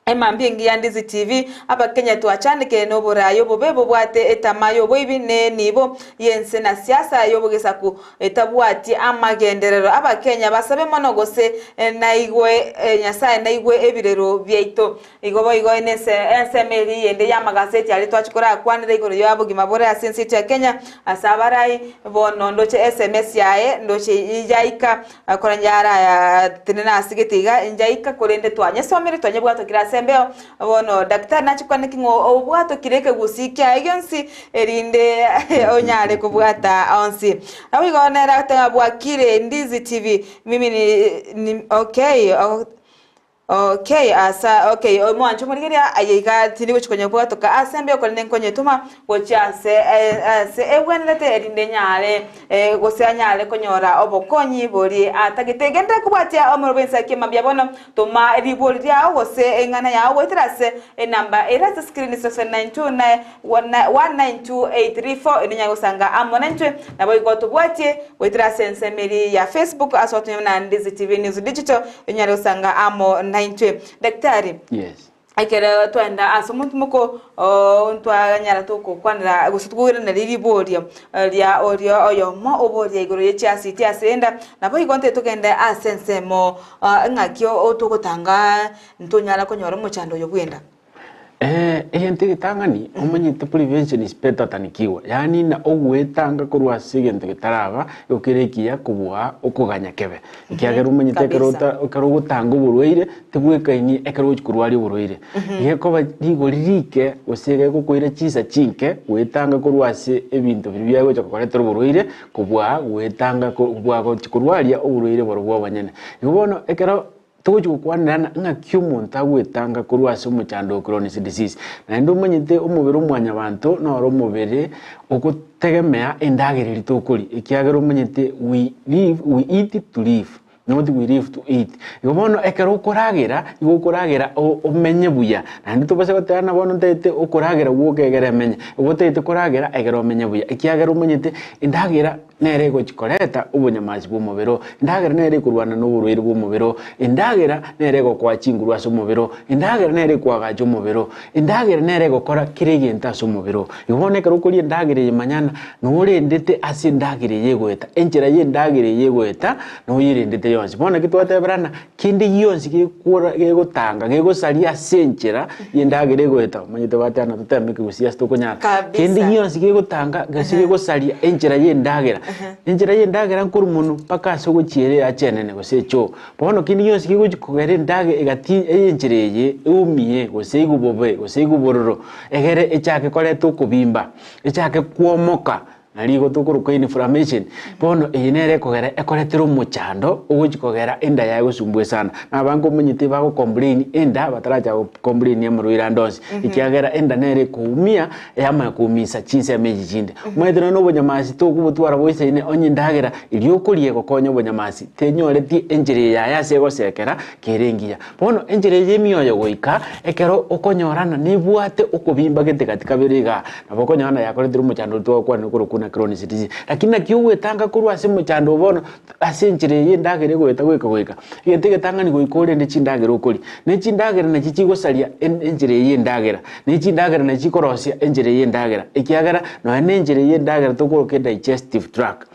Emambia engiya Ndizi TV, Abakenya twachandekire noboraai obobe bobwate etama yoboibi ne enibo yense na siasa yobogesaku etabwati amagenderero. Abakenya basabe mono gose naigwe Nyasae naigwe ebirero biaito. Igo boigo ense ensemo eria eyende y'amagaseti aria twachia korakwanera igoro y'obogima bore ase ense yaito ya Kenya, ase abarai, bono ndoche sms yaye ndoche yaika, korende yaraya tenena ase gete iga njaika korende twanyesomire twanyebwatokire ase embeo, bono daktari nachia kwane ki ng'o obwatokire ekegusii kiaye gionsi erinde onyare kobwata onsi. Naboigo nere agoteba bwakire Ndizi TV, mimi ni okay. Okay asa okay omwancho omorigereria aye iga tindi gochia konya bwatoka ase embe korende nkonyetoma gochia ase ase egwenerete erinde nyare gose anyare konyora obokonyi boria atagete. Genderera kobwatia omoro bw'ensa mambia bono toma ribori riao gose eng'ana yao goetera ase enamba ere ase screen 0792192834 ere onyare gosanga amo naintwe naboigo tobwatie goetera ase ensemo eria ya Facebook ase ogotumia buna Ndizi TV News Digital Onyare gosanga amo naintwe. Daktari, Yes. ekero twaenda ase omotimoko oo, ntwanyara togokwanera gose tokoiraneria riborio ria oria oyomo oboria igoro ye chiasiti ase enda, naboigo ntari togende ase ensemo ng'aki togotanga ntonyara konyora omochando oyo bw'enda. Egento egetang'ani omanyete prevention is better than cure, yaani ng'a ogwetanga korwa ase egento getaraba nigo kere ekiya kobua okoganya kebe. Ekiagera omanyete ekero Kabisa. ota ekero ogotanga oborwaire tibwekaini ekero ogochia korwaria oborwaire. Gekoba rigori rike gose gegokoira chinsa chinke goetanga korwa ase ebinto biria biagocha kokoretera oborwaire kobua goetanga kobua gochia korwaria oborwaire borobwo obonyene. Igo bono ekero Togochia gokwanerana ng'aki omonto agwetanga korwa ase omochando o Crohn's disease. Naende omanyete omobere o mwanyabanto noro omobere ogotegemea endagera eria tokoria, ekiagera omanyete we live we eat to live, not we live to eat. Igo bono ekero okoragera, igo okoragera omenye buya, naende tobasa goteba ng'a bono ntagete okoragera gwoka egere emenye, igo otagete koragera egere omenye buya, ekiagera omanyete endagera. Nere egochia koreta obonyamasi bw'omobere oo, endagera nere ekorwana noborwaire bw'omobere oo, endagera nere egokoa chinguru ase omobere oo, endagera nere ekoagacha omobere oo, endagera nere egokora kera egento ase omobere oo. Igo bono ekero okoria endagera eye manyana norendete ase endagera eye egoeta, enchera ya endagera eye egoeta noyerendete yonsi. Bono naki twateberana, kende gionsi gekora gegotanga gegosaria ase enchera y'endagera egoeta, omanyete bateba toteme ekegusii ase tokonyara, kende Kabisa. gionsi gegotanga gose gegosaria enchera y'endagera, enchera y'endagera nkorwa monwe mpaka ase ogochiera eacha enene gose echoo. Bono kende gionsi kegochi kogera endage egati ey'enchera eye eumie gose eigwe bobe gose eigwe bororo, egere echake koreta okobimba, echake kwomoka. Nari igo tokoroka inflammation. Bono eye nere ekogera ekoretera omochando ogochi kogera enda yaye gosumbua sana. Na abange omanyete bago complain enda bataracha go complain amarwaire ande onsi. Ekiagera enda nere ekoumia yamanya koumisa chinsemo echi chinde. Omanyete nonye na obonyamasi tokobotwara boisaine onye endagera eria okoria egokonya obonyamasi tenyoreti enchera eye yaye ase egosekera kere engiya. Bono enchera eye y'emioyo goika ekero okonyorana nebwate okobimba gete gati kabere igaa, nabo okonyora yakoretire omochando oria twagokwanera okorokwa na Crohn's disease. Lakini naki ogwetanga korwa ase omochando oo bono ase enchera eye endagera egoeta goika goika, egento egetang'ani goika orende chindagera okoria. Ne chindagera nachi chigosaria enchera eye y'endagera, ne chindagera nachi chikorosia enchera eye y'endagera, ekiagera nonya na enchera eye y'endagera tokoroka edigestive tract.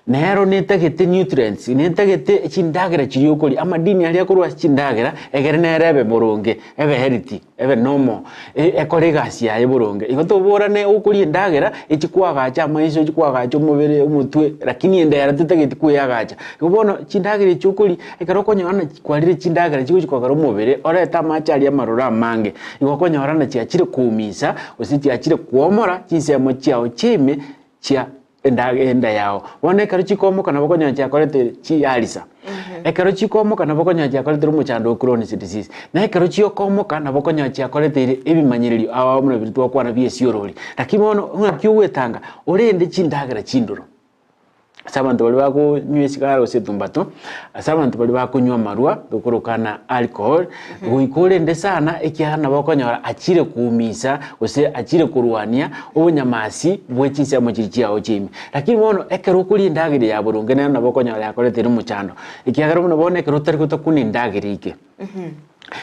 Nero netagete nutrients, netagete chindagera chiria okoria, amadini aria akorwa ase chindagera, egere nere ebe boronge, ebe healthy, ebe normal, ekore egasi yaye boronge. Igo toborane okoria endagera, echi kwagacha amaiso, echi kwagacha omobere, omotwe, lakini ende ero tetageti koyagacha. Igo bono chindagera echi okoria, ekero okonyora ng'a kwarire chindagera chigochi kogera omobere, orete amache aria amaroro amange, igo okonyora ng'a chiachire koumisa, gose chiachire koomora chinsemo chiao chia ime chia enda yao. Bono ekero chikomoka nabo okonyora chiakoretire chiarisa. Ekero chikomoka nabo okonyora chiakoretire omochando o Crohn's disease. Na ekero chiokomoka nabo okonyora chiakoreteire ebimanyererio ao ao buna biria twakwana bia esiorori. Lakini bono ng'aki ogwetanga? Orende chindagera chindoro. Ase abanto baria bakonywa esigara gose etumbato, ase abanto baria bakonywa amarwa tokorokana alcohol, goika orende sana ekiagera nabo okonyora achire koumisa gose achire korwania obonyamasi bwe chinsemo chiria chiao chia ime. Lakini bono ekero okoria endagera ya boronge nero nabo okonyora yakoreteire omochando, ekiagera buna bono ekero otari gotakuna endagera eke.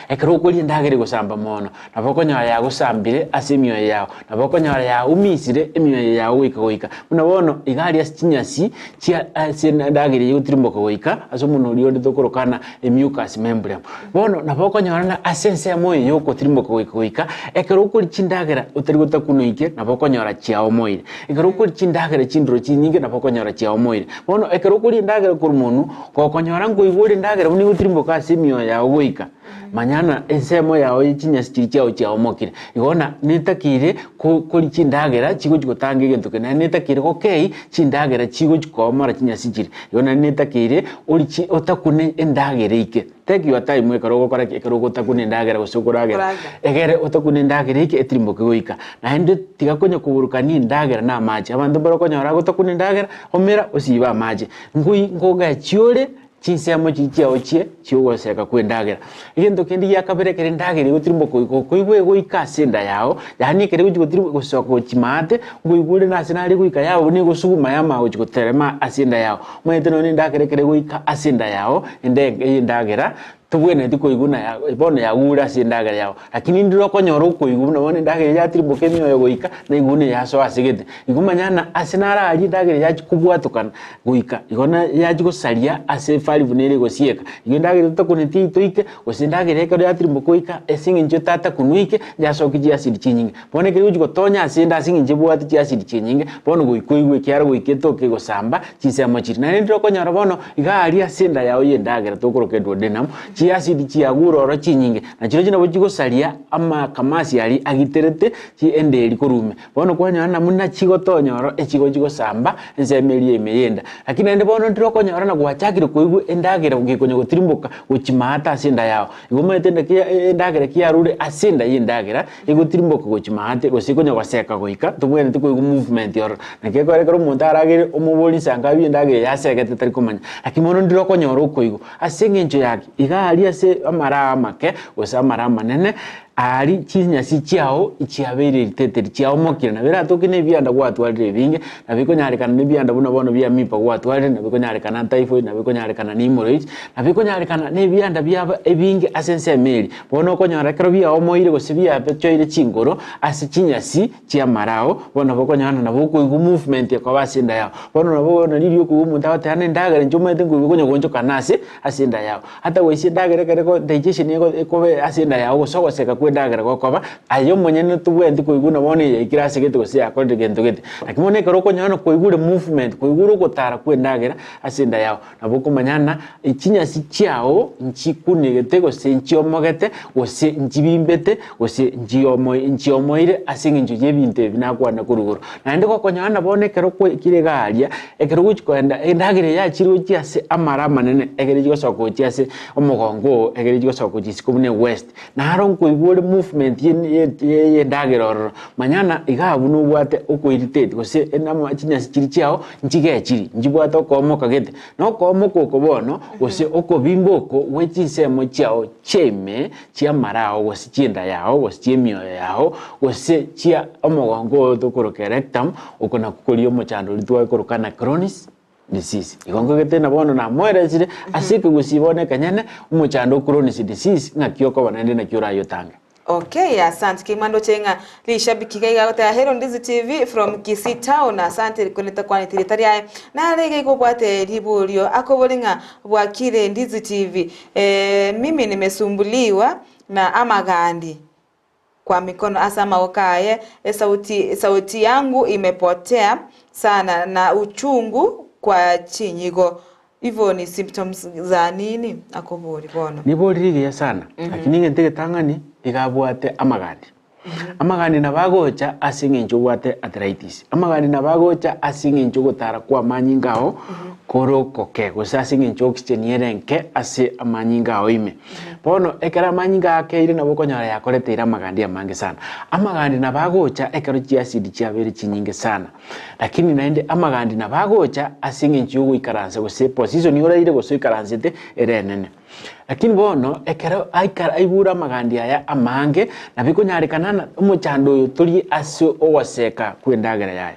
Ekero okoria endagera egosamba mono, nabo okonyora yagosambire ase emioyo yao, nabo okonyora yaumisire emioyo yao goika goika. Buna bono iga aria ase chinyasi chia ase endagera eyio egotirimboka goika ase omonwa oria onde tokorokana emucous membrane. Bono nabo okonyora ng'a ase ensemo eye yogotirimboka goika goika, ekero okoria chindagera otari gotakuna oike, nabo okonyora chiaomoire. Ekero okoria chindagera chindoro chinyinge nabo okonyora chiaomoire. Bono ekero okoria endagera korwa monwe, Gokonyora nkoigwa endagera buna egotirimboka ase emioyo yao goika, manya ng'a ensemo yao ye chinyasi chiria chiao chiaomokire. Igo na netakeire ko koria chindagera chigochi gotanga egento kende, naende netakeire gokei chindagera chigochi koomora chinyasi chiria. Igo naende netakeire orie chi otakune endagera eike. Take your time ekero ogokora ki? Ekero ogotakuna endagera gose okoragera, egere otakune endagera eike etirimboke goika. Naende tiga konya koburukania endagera na amache. Abanto mbare okonyora agotakuna endagera, omera osibe amache. Ngoi ngogachi ore chinsemo chiria chiao chie chi'ogoseka kw'endagera. Egento kende gia kabere ekero endagera egotirimboka goika okoigwa egoika ase enda yao, yaani ekero egochi gotirimboka gosoka gochia maate, nkoigwa ore nase nare goika yaba buna egosuguma yamanya gochi goterema ase enda yao. Omanyete nonya endagera ekero egoika ase enda yao, ende ey'endagera, tobwenereti koigwa buna ya bono yagure ase endagera yao. Lakini ndire okonyora okoigwa buna bono endagera eye yatirimboka emioyo goika, naigwa buna yasoa ase gete. Igo manya ng'a ase nararie endagera eye yachia kobwatokana goika, igo na yachia gosaria ase efari buna ere egosieka. Igo endagera totakuneti eitoike, gose endagera ekero yatirimboka goika ase eng'encho etatakunwa eike, yasokia chiacid chinyinge. Bono ekero egochia gotonya ase ende ase eng'encho ebwate chiacid chinyinge, bono goika oigwe ekiagera goika etoke egosamba chinsemo chiria. Naende ndire okonyora bono iga aria ase enda yao ya endagera tokoroka eduodenum, chiacid chiagure ororo chinyinge, na chirochio nabo chigosaria amakamasi aria agiterete chi enda eria korwa ime. Bono kwanyora ng'a buna chigotonya oro echigochi gosamba ensemo eria ime y'enda. Lakini naende bono ndire okonyora ng'a gwachakire koigwa endagera gekonya gotirimboka gochia maate ase enda yao. Igo omanyete naki endagera ki yarure ase enda y'endagera egotirimboka gochia maate gose ekonya goseka goika tobwenereti koigwa movement ororo. Naki ekero ekero omonto aragere omoborie nsa nkabi endagera eye asegete tari komanya. Lakini bono ndire okonyora okoigwa ase eng'encho yaki iga aria ase amara amake gose amara amanene Aria chinyasi chiao chiabeire riteteri, chiaomokire, nabo eratoke nebianda gwatwarire ebinge, nabo ekonyarekana nebianda buna bono bia mipa gwatwarire, nabo ekonyarekana typhoid, nabo ekonyarekana na hemorrhoids, nabo ekonyarekana nebianda biaba ebinge ase ensemo eria. Bono okonyora ekero biaomoire gose biabechoire chinkoro ase chinyasi chi'amarao, bono nabo okonyora ng'a nabo okoigwa movement ekoba ase enda yao. Bono nabo bono riria okoigwa omonto agoteba ng'a endagera inche omanyete nkoigwa konya goonchokana ase ase enda yao. Ata goisia endagera ekero eko digestion ego ekobe ase enda yao gose ogoseka kwa endagera gokoba, aye omonyene tobwenereti koigwa buna bono eyaikire ase gete gose yakorire gento gete. Lakini bono ekero okonyora na koigure movement, koigure ogotara kwa endagera ase enda yao, nabo okomanya ng'a chinyasi chiao nchikunegete gose nchiomogete, gose nchibimbete, gose nchiomo nchiomoire ase eng'encho ya ebinto ebi nakwana korwa igoro. Naende gokonyora ng'a bono ekero kwaikire iga aria, ekero ogochi kogenda endagera eye yachire gochia ase amara amanene, ekero echi gosoka gochia ase omogongo oo, ekero echi gosoka gochia isiko buna ewest, naro nkoigwa ore movement ye ye endagera ororo, manya ng'a iga abwo nobwate okoirritate gose enama chinyasi chiria chiago nchigechiri, nchibwate okoomoka gete. Na okoomoka oko bono, gose okobimba oko gwe chinsemo chiao chia ime, chi'amara ao, gose chi'enda yao, gose chi'emioyo yao, gose chia omogongo oyo tokoroka erectum, oko nakwo koria omochando oria twakoroka na Crohn's disease. Igo nkogete na bono namoeresire ase ekegusii bono ekenyene, omochando o Crohn's disease ng'aki okoba naende naki orayotange. Okay, asante kegima ndoche ng'a rishabiki iga iga agoteba hello Ndizi TV from Kisii town asante rikonete kwaneti rieta riaye nare iga iga obwate riborio akobori ng'a bwakire Ndizi TV eh, mimi nimesumbuliwa na amagandi kwa mikono ase amagoko aye esauti sauti yangu imepotea sana na uchungu kwa chinyigo Ivo ni symptoms za nini? Akobori bono. Nibo rigiya sana, lakini egento egetang'ani iga abwate amagandi. Amagandi nabo agocha ase eng'encho obwate arthritis. Amagandi nabo agocha ase eng'encho ogotara kwa amanyinga ao kore okoke gose ase eng'encho oxygen ere enke ase amanyinga ao ime. Bono ekero amanyinga akeire nabo okonyora yakoreteire amagandi amange sana. Amagandi nabo agocha ekero chiacid chiabeire chinyinge sana. Lakini naende amagandi nabo agocha ase eng'encho y'ogoikaransa gose position oraire gose oikaransete ere enene. Lakini bono ekero aikara aigure amagandi aya amange, nabo ekonyarekana ng'a omochando oyo tori ase ogoseka kw'endagera yaye.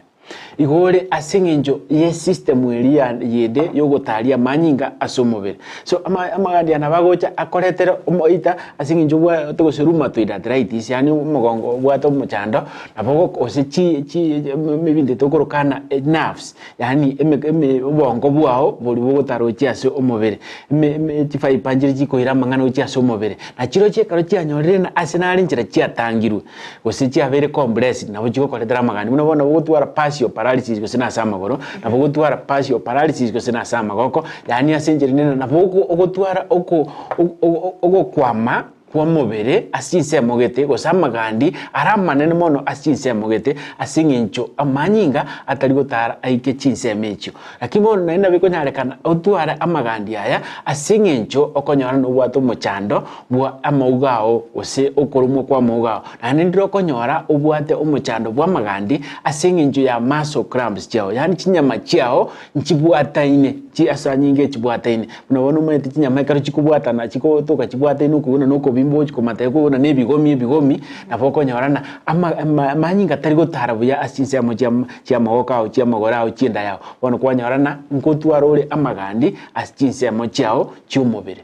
Igo ore ase eng'encho y'esystem eria yende y'ogotaria amanyinga ase omobere. So ama amagandi aya nabo agocha akoretere omoita ase eng'encho obwate gose rheumatoid arthritis yaani omogongo obwate omochando, Nabo gose chi chi ebinto tokorokana nerves, yaani eme eme obongo bwao boria bogotara gochia ase omobere, eme eme chifiber nchire chikoira amang'ana gochia ase omobere, na chirochio ekero chianyorire na ase nare enchera chiatangirwe, gose chiabeire compressed nabo chigokoretera amagani. Buna bono nabo ogotwara partial paralysis gose na ase amagoro, nabo ogotwara partial paralysis gose na ase amagoko, yaani ase enchera ende nabo oko ogotwara oko ogokwama. kw'omobere ase chinsemo gete, gose amagandi are amanene mono ase chinsemo gete, ase engencho amanyinga atari gotara aike chinsemo echio. Lakini bono naende nabo ekonyarekana otware amagandi aya ase engencho okonyora nobwate omochando bwa amauga ao gose okoromwa kw'amauga ao. Naende ndire okonyora obwate omochando bw'amagandi ase engencho ya muscle cramps chiao, yaani chinyama chiao nchibwataine, chi ase anyinga echibwataine. Buna bono omanyete chinyama ekero chikobwatana chigotoka chibwataine okobuna na okobimba gochia komateka okobuna na ebigomi ebigomi, nabo okonyora ng'a ama ama amanyinga tari gotara buya ase chinsemo chia chiamagoko ao chiamagoro ao chienda yao. Bono kwanyora ng'a nkotwara ore amagandi ase chinsemo chiao chi'omobere.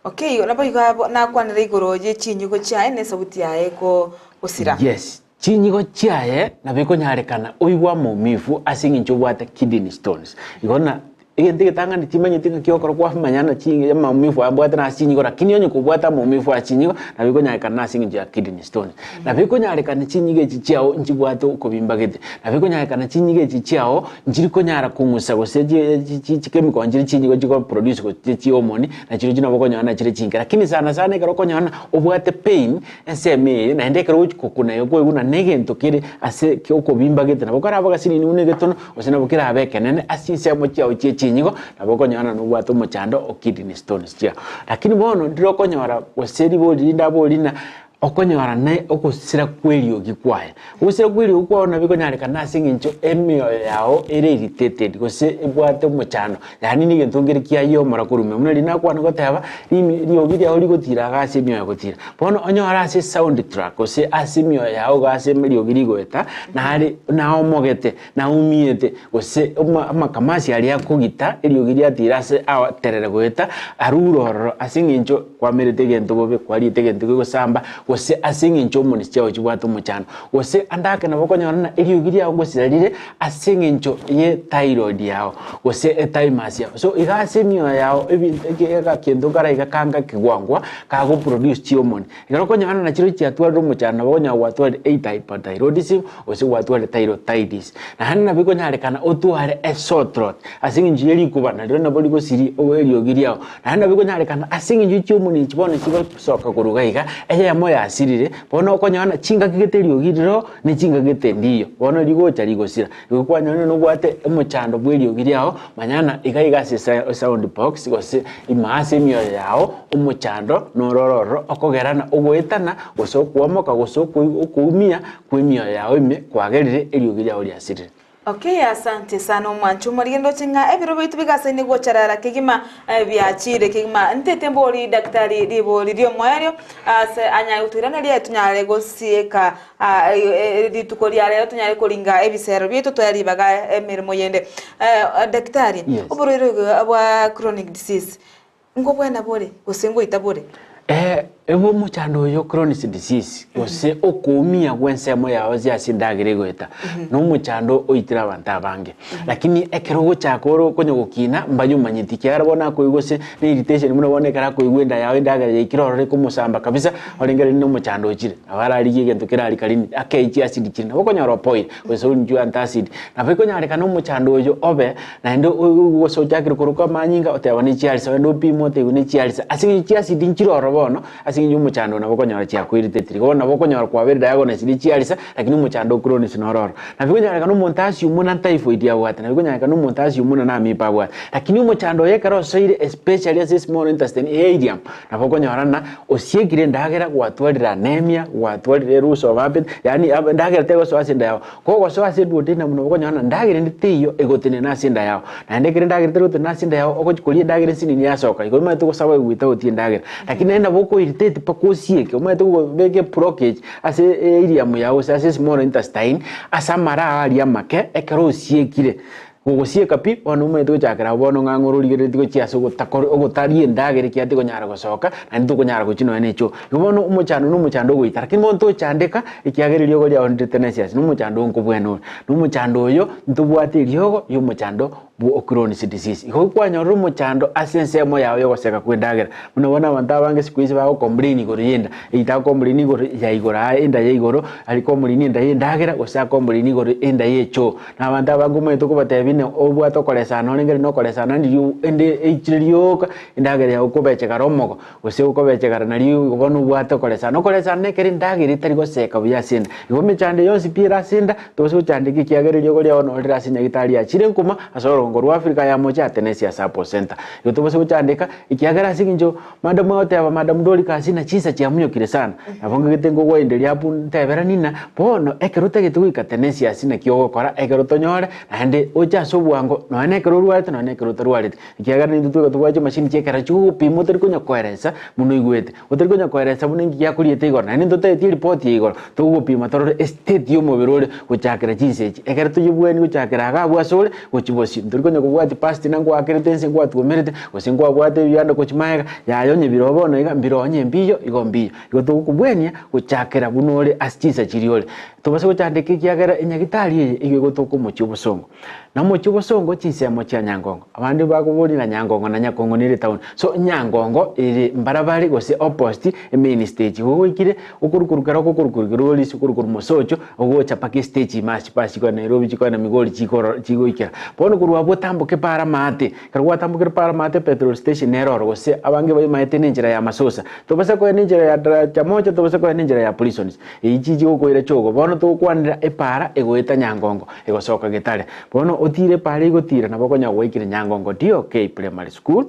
Okay, naboigo abo nakwanera igoro ye chinyigo chiaye na esauti yaye gosira. Yes, chinyigo chiaye nabo ekonyarekana oigwe amaumivu ase eng'encho obwate kidney stones. Igo na egento egetang'ani timanyeti ng'aki okora kwamanya na chi amaumivu aya mbwate nase chinyigo lakini onye kobwate amaumivu ase chinyigo nabo ekonyarekana nase eng'encho ya kidney stones. Nabo ekonyarekana chinyigo echi chiao nchibwate okobimba gete, nabo ekonyarekana chinyigo echi chiao nchiri konyara kong'usa gose chi chi chikemiko nchire chinyigo chigo produce gose chihormone nachirochio nabo okonyora nachire chinke. Lakini sana sana ekero okonyora ng'a obwate pain Ensemo eye naende ekero ogochia kokuna iga kwaigwa ng'a negento kere ase okobimba gete nabo karabe agasinini buna egetono gose nabo kerabe ekenene ase chinsemo chiao chie chinyigo nabo okonyora ng'a nobwate omochando o kidney stones chiao. Lakini bono ndire okonyora gose ribori rinde abori ng'a okonyora ne ogosira kwa eriogi kwaye. Ogosira kwa eriogi kwao nabo ekonyarekana ase eng'encho emioyo yao ere irritated gose ebwate omochando. Yaani negento nkere kiayia omora korwa ime. Buna riria nakwana goteba, rimi riogi riao rigotira iga ase emioyo gotira. Bono onyore ase esound track gose ase emioyo yao iga ase eriogi rigoeta, nare naomogete, naumiete, gose oma amakamasi aria akogita, eriogi riatira ase aterere goeta, arure ororo ase eng'encho kwamerete egento bobe, kwariete egento kegosamba, gose ase eng'encho hormones chiao chibwate omochando. Gose ande ake nabo okonyora ng'a eriogi riao ngosira rire ase eng'encho ye thyroid yao, gose ethymus yao. So iga ase emioyo yao ebinto eke egakento nkara iga kanga kegwangwa kagoproduce chihormone. Ekero okonyora nachirochio chiatwarire omochando nabo okonyora gwatwarire either hyperthyroidism gose gwatwarire thyrotitis. Naende nabo ekonyarekana otware esore throat ase eng'encho ye rikuba nario nabo rigosiria eriogi riao. Naende nabo ekonyarekana ase eng'encho ye chihormone echi bono chigosoka korwa iga iga, eyemo yasirire, bono okonyora ng'a chingaki gete eriogi riro ne chingaki gete ndiyo, bono rigocha rigosira. Igo kwanyora nobwate omochando bw'eriogi riao, manya ng'a iga iga ase esound box gose ime ase emioyo yao, omochando noro ore ororo okogera ng'a ogoetana gose okwomoka gose okoumia kw'emioyo yao ime kwagerire eriogi riao riasirire. Okay asante sana omwancho omorige ndoche ng'a ebiro biaito bigasaine gocharara kegima biachire kegima ntete mbori daktari ribori riomoerio ase anyare gotoiraneria tonyare gosieka rituko ria rero tonyare koringa ebisero biaito toe ribaga emeremo yende. Daktari, Yes. oborwaire obo bwa chronic disease, nkobwena bore gose ngoita bore? Ebe omochando oyo Crohn's disease gose okoumia gw'ensemo yao ase ase endagera egoeta na omochando oitire abanto abange. Lakini ekero ogochaka ore okonya gokina mbaye omanyeti ekiagera bono akoigwa gose na irritation buna bono ekero akoigwa enda yao endagera yaikire ororo ekomosamba kabisa orenge rende na omochando ochire. Nabo ararigie egento kere alkaline akei chiacid chiria nabo okonyora opoire gose onywe antacid. Nabo ekonyarekana omochando oyo obe Naende oigwe gose ochakire korokwa amanyinga, oteba ne chiarisa, ogende opimwe otebiwe ne chiarisa. Ase eng'encho chiasidi nchire ororo bono, ase eng'encho y'omochando nabo okonyora chiakoiritetiri. Bono nabo okonyora kwabeire diagnosed ne chiarisa, lakini omochando o Crohn's noro ororo. Nabo ekonyarekana omonto assume buna typhoid abwate, nabo ekonyarekana omonto assume buna na amiba abwate. Lakini omochando oyo ekero osoire especially ase small intestine, irium, Nabo okonyora ng'a osiekire endagera, gwatwarire anemia, gwatwarire loss of appetite, yaani endagera tegosoa ase enda yao. Kogosoa ase eduodenum nabo okonyora ng'a endagera ende teiyo egotenena ase enda yao. Naende ekero endagera etari gotenena ase enda yao, ogochi koria endagera ensinini yasoka, igo omanyete ogosurvive without endagera. Lakini naende nabo oko irritate mpaka osieke, omanyete kobeka eblockage ase irium yao gose ase small intestine, ase amara ao aria amake, ekero osiekire. Gogosieka pi, bono omanyete gochakera abwo bono ng'a ng'ore origereretie gochia ase ogotakor ogotaria endagera ekiagera tikonyara gosoka, naende tokonyara gochia nonya na echoo. Igo bono omochando na omochando ogoita, lakini bono tochandeka ekiagera eriogo riao ndire tenacious, na omochando oo nkobwena ore. Na omochando oyo, ntobwate eriogo ria omochando bwa o Crohn's disease. Igo kwanyorire omochando ase ensemo yao ya ogoseka kwa endagera, buna bono abanto abange siku hizi bago complain igoro ya enda, either ago complain igoro ya igoro aa enda ya igoro, ari complain enda ya endagera, gose a complain igoro enda ya echoo. Na abanto abange omanyete okobatebia ng'a obwate okoresana orenge na okoresana ndiria ende eichire rioka, endagera yago okobechegara omogo, gose okobechegara nario bono obwate okoresana. Okoresana nekero endagera etari goseka buya ase enda. Igo emechando yonsi pi ere ase enda, tobasa gochandeka ekiagera eriogo riao noro rire ase nyagetari yachire nkuma ase orogongo rwa Africa ya mocha Atenesia Sabo Center. Igo tobasa gochandeka ekiagera ase eng'encho madam agoteba madam Doricas ng'a chinsa chiamunyokire sana, nabo ngagete nkogwaenderia abwo nteberanie ng'a bono ekero otagete goika Tenesias naki ogokora ekero tonyore naende oche ase obwango nonya na ekero orwarete nonya na ekero otarwareti. Ekiagera nintwe tweka tobwate chimashini chia ekero chigogopima otari konya koeresa buna oigwete, otari konya koeresa buna inki giakoriete igoro, naende ntotageti eripoti ya igoro, togogopima torore estate ya omobere ore gochakera chinsa echi. Ekero toyebweni gochakera iga abwo ase ore gochia bosio, ntori konya kobwatia past na ngwakerete inse ngwatuomerete, gose nkwabwate ebianda gochia magega, yaya onye bire bono iga mbire onye mbiyo igo mbiyo. Igo togokobwania gochakera buna ore ase chinsa chiria ore. Tobasa gochandeka ekiagera enyagitari eye igo egotoka omochie obosongo. Na omochie obosongo chinsemo chia Nyangongo. Abande bakoboria ng'a Nyangongo na Nyakongo nere etown. So Nyangongo ere mbarabare gose opposite emain stage. Igo goikire okorukoru kero okorukoru kero orisi okorukoru mosocho ogocha mpaka estage ime ase chibasi chikoenda Nairobi chikoenda Migori chikoro chigoikera. Bono korwa abwo otamboke para amaate, ekero gwatambokire para amaate petrol station nere oro gose abange baimaete na enchera ya masosa. Tobasa koenda enchera ya daraja moja tobasa koenda enchera ya prisons. Eyio chichi gokoira chogo. Bono togokwanera epaara egoeta Nyangongo egosoka Getare. Bono otire epaara egotira nabo okonyora gwaikire Nyangongo DOK Primary School.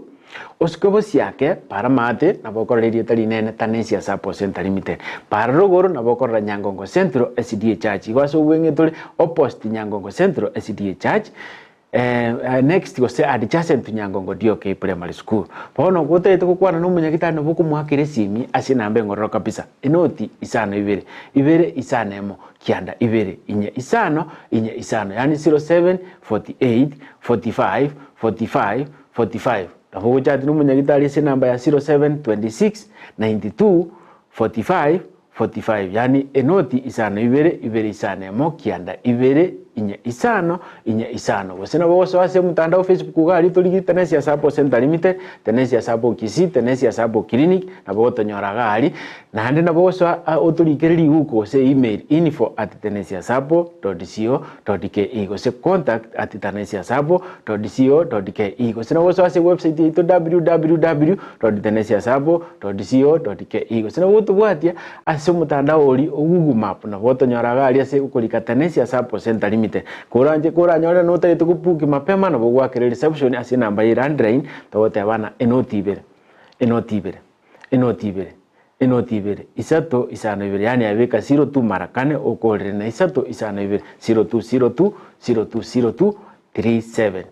Osuke bosiake paara maate nabo okorora erieta rinene Tanesia Sacco Centre Limited. Paara rogoro nabo okorora Nyangongo Central SDA Church. Igo ase obweng'e tore opposite Nyangongo Central SDA Church. Next gose adjacent to Nyangongo DOK Primary School. Bono gotagete gokwana na omonyagitari nabo okomoakera esimi ase enamba engororo kabisa, enoti isano ibere, ibere isano emo, kianda ibere, inye isano, inye isano, yaani 07 48 45 45 45. Nabo ogochati na omonyagitari ase enamba ya 07 26 92 45 45, yaani enoti isano ibere, ibere isano emo, kianda ibere, inye isano, inye isano. Gose nabo ogosoa ase omotandao Facebook iga aria torigie Tenesia Sacco Centre Limited, Tenesia Sacco Kisii, Tenesia Sacco Clinic, nabo ogotonyora iga aria. Naende nabo ogosoa otorikere riguko gose email info at tenesiasacco dot co dot ke gose contact at tenesiasacco dot co dot ke gose nabo ogosoa ase ewebsite yaito www dot tenesiasacco dot co dot ke gose nabo gotobwatia ase omotandao oria o Google Map nabo otonyora iga aria ase okorika Tenesia Sacco Centre Limited. Koranche koranyore notagete gobuki mapema nabo ogoakera ereception ase enamba ye landline togotebana enoti ibere, enoti ibere, enoti ibere, enoti ibere, isato isano ibere yaani abeka zero two mara kane okorere na isato isano ibere, zero two zero two, zero two zero two, 37,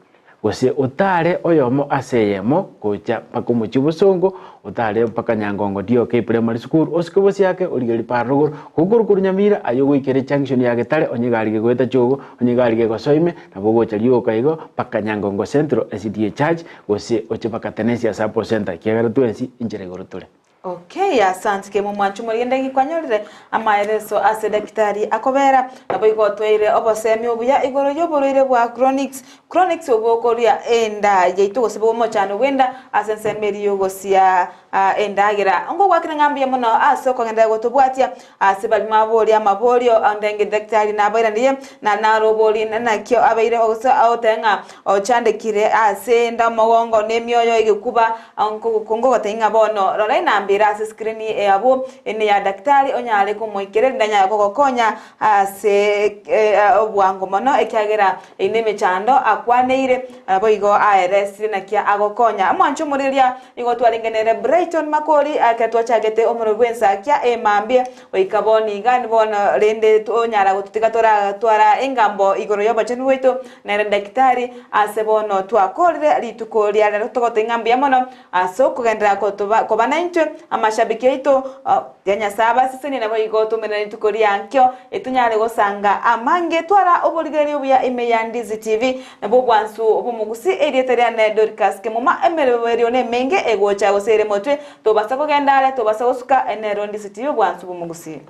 gose otare oyomo ase eyemo gocha mpaka omochie obosongo, otare mpaka Nyangongo DOK Primary School, osike bosiake origererie para rogoro, gokorwa korwa Nyamira aye ogoikera ejunction ya Getare onye egari gegoeta Chogo, onye egari gegosoa ime, nabo ogocha rioka igo mpaka Nyangongo Central SDA Church, gose oche mpaka Tenesia Sacco Centre, ekiagera twensi inchera igoro tore. Okay, asante kemo mwancho morigende gikwanyorire amaereso ase daktari akobera nabo igo otweire obosemi obuya igoro y'oborwaire bwa chronics chronics obokoria enda yaito gose bw'omochando bwenda ase ensemo eri yogosia endagera ngogwakire ng'ambuya mono ase okogenda gotobwatia ase bari mwaboria amaborio andenge daktari nabairanirie na narobori nakio abeire gose agote ng'a ochandekire ase enda omogongo na emioyo egekuba ngogotebia ng'a bono rora enambere ase screen yabo ene ya daktari onyare komoikereri ndanyare kogokonya ase obwango mono ekiagera eye na emechando akwaneire nabo igo aeresire naki agokonya. Omwancho omoriria nigo twarenge nere Brighton Makori ekero twachagete omorero bwa ensakia emambia goika bono iga bono rende onyara gototiga toratwara engambo igoro y'obochenu bwaito nere daktari ase bono twakorire rituko ria rero togotebia ng'a mbuya mono ase okogenderera kotoba koba naintwe amashabiki aito ya Nyasae abasesenie nabo igo tomenere rituko ria nkio etonyare gosanga amange twara oborigereria obuya ime ya Ndizi TV nabwo obwansu bw'omogusi erieta riane Dorcas Kemuma emeroberio nemenge egocha gose ere motwe tobasa kogenda are tobasa gosuka nero Ndizi TV obwansu bw'omogusi.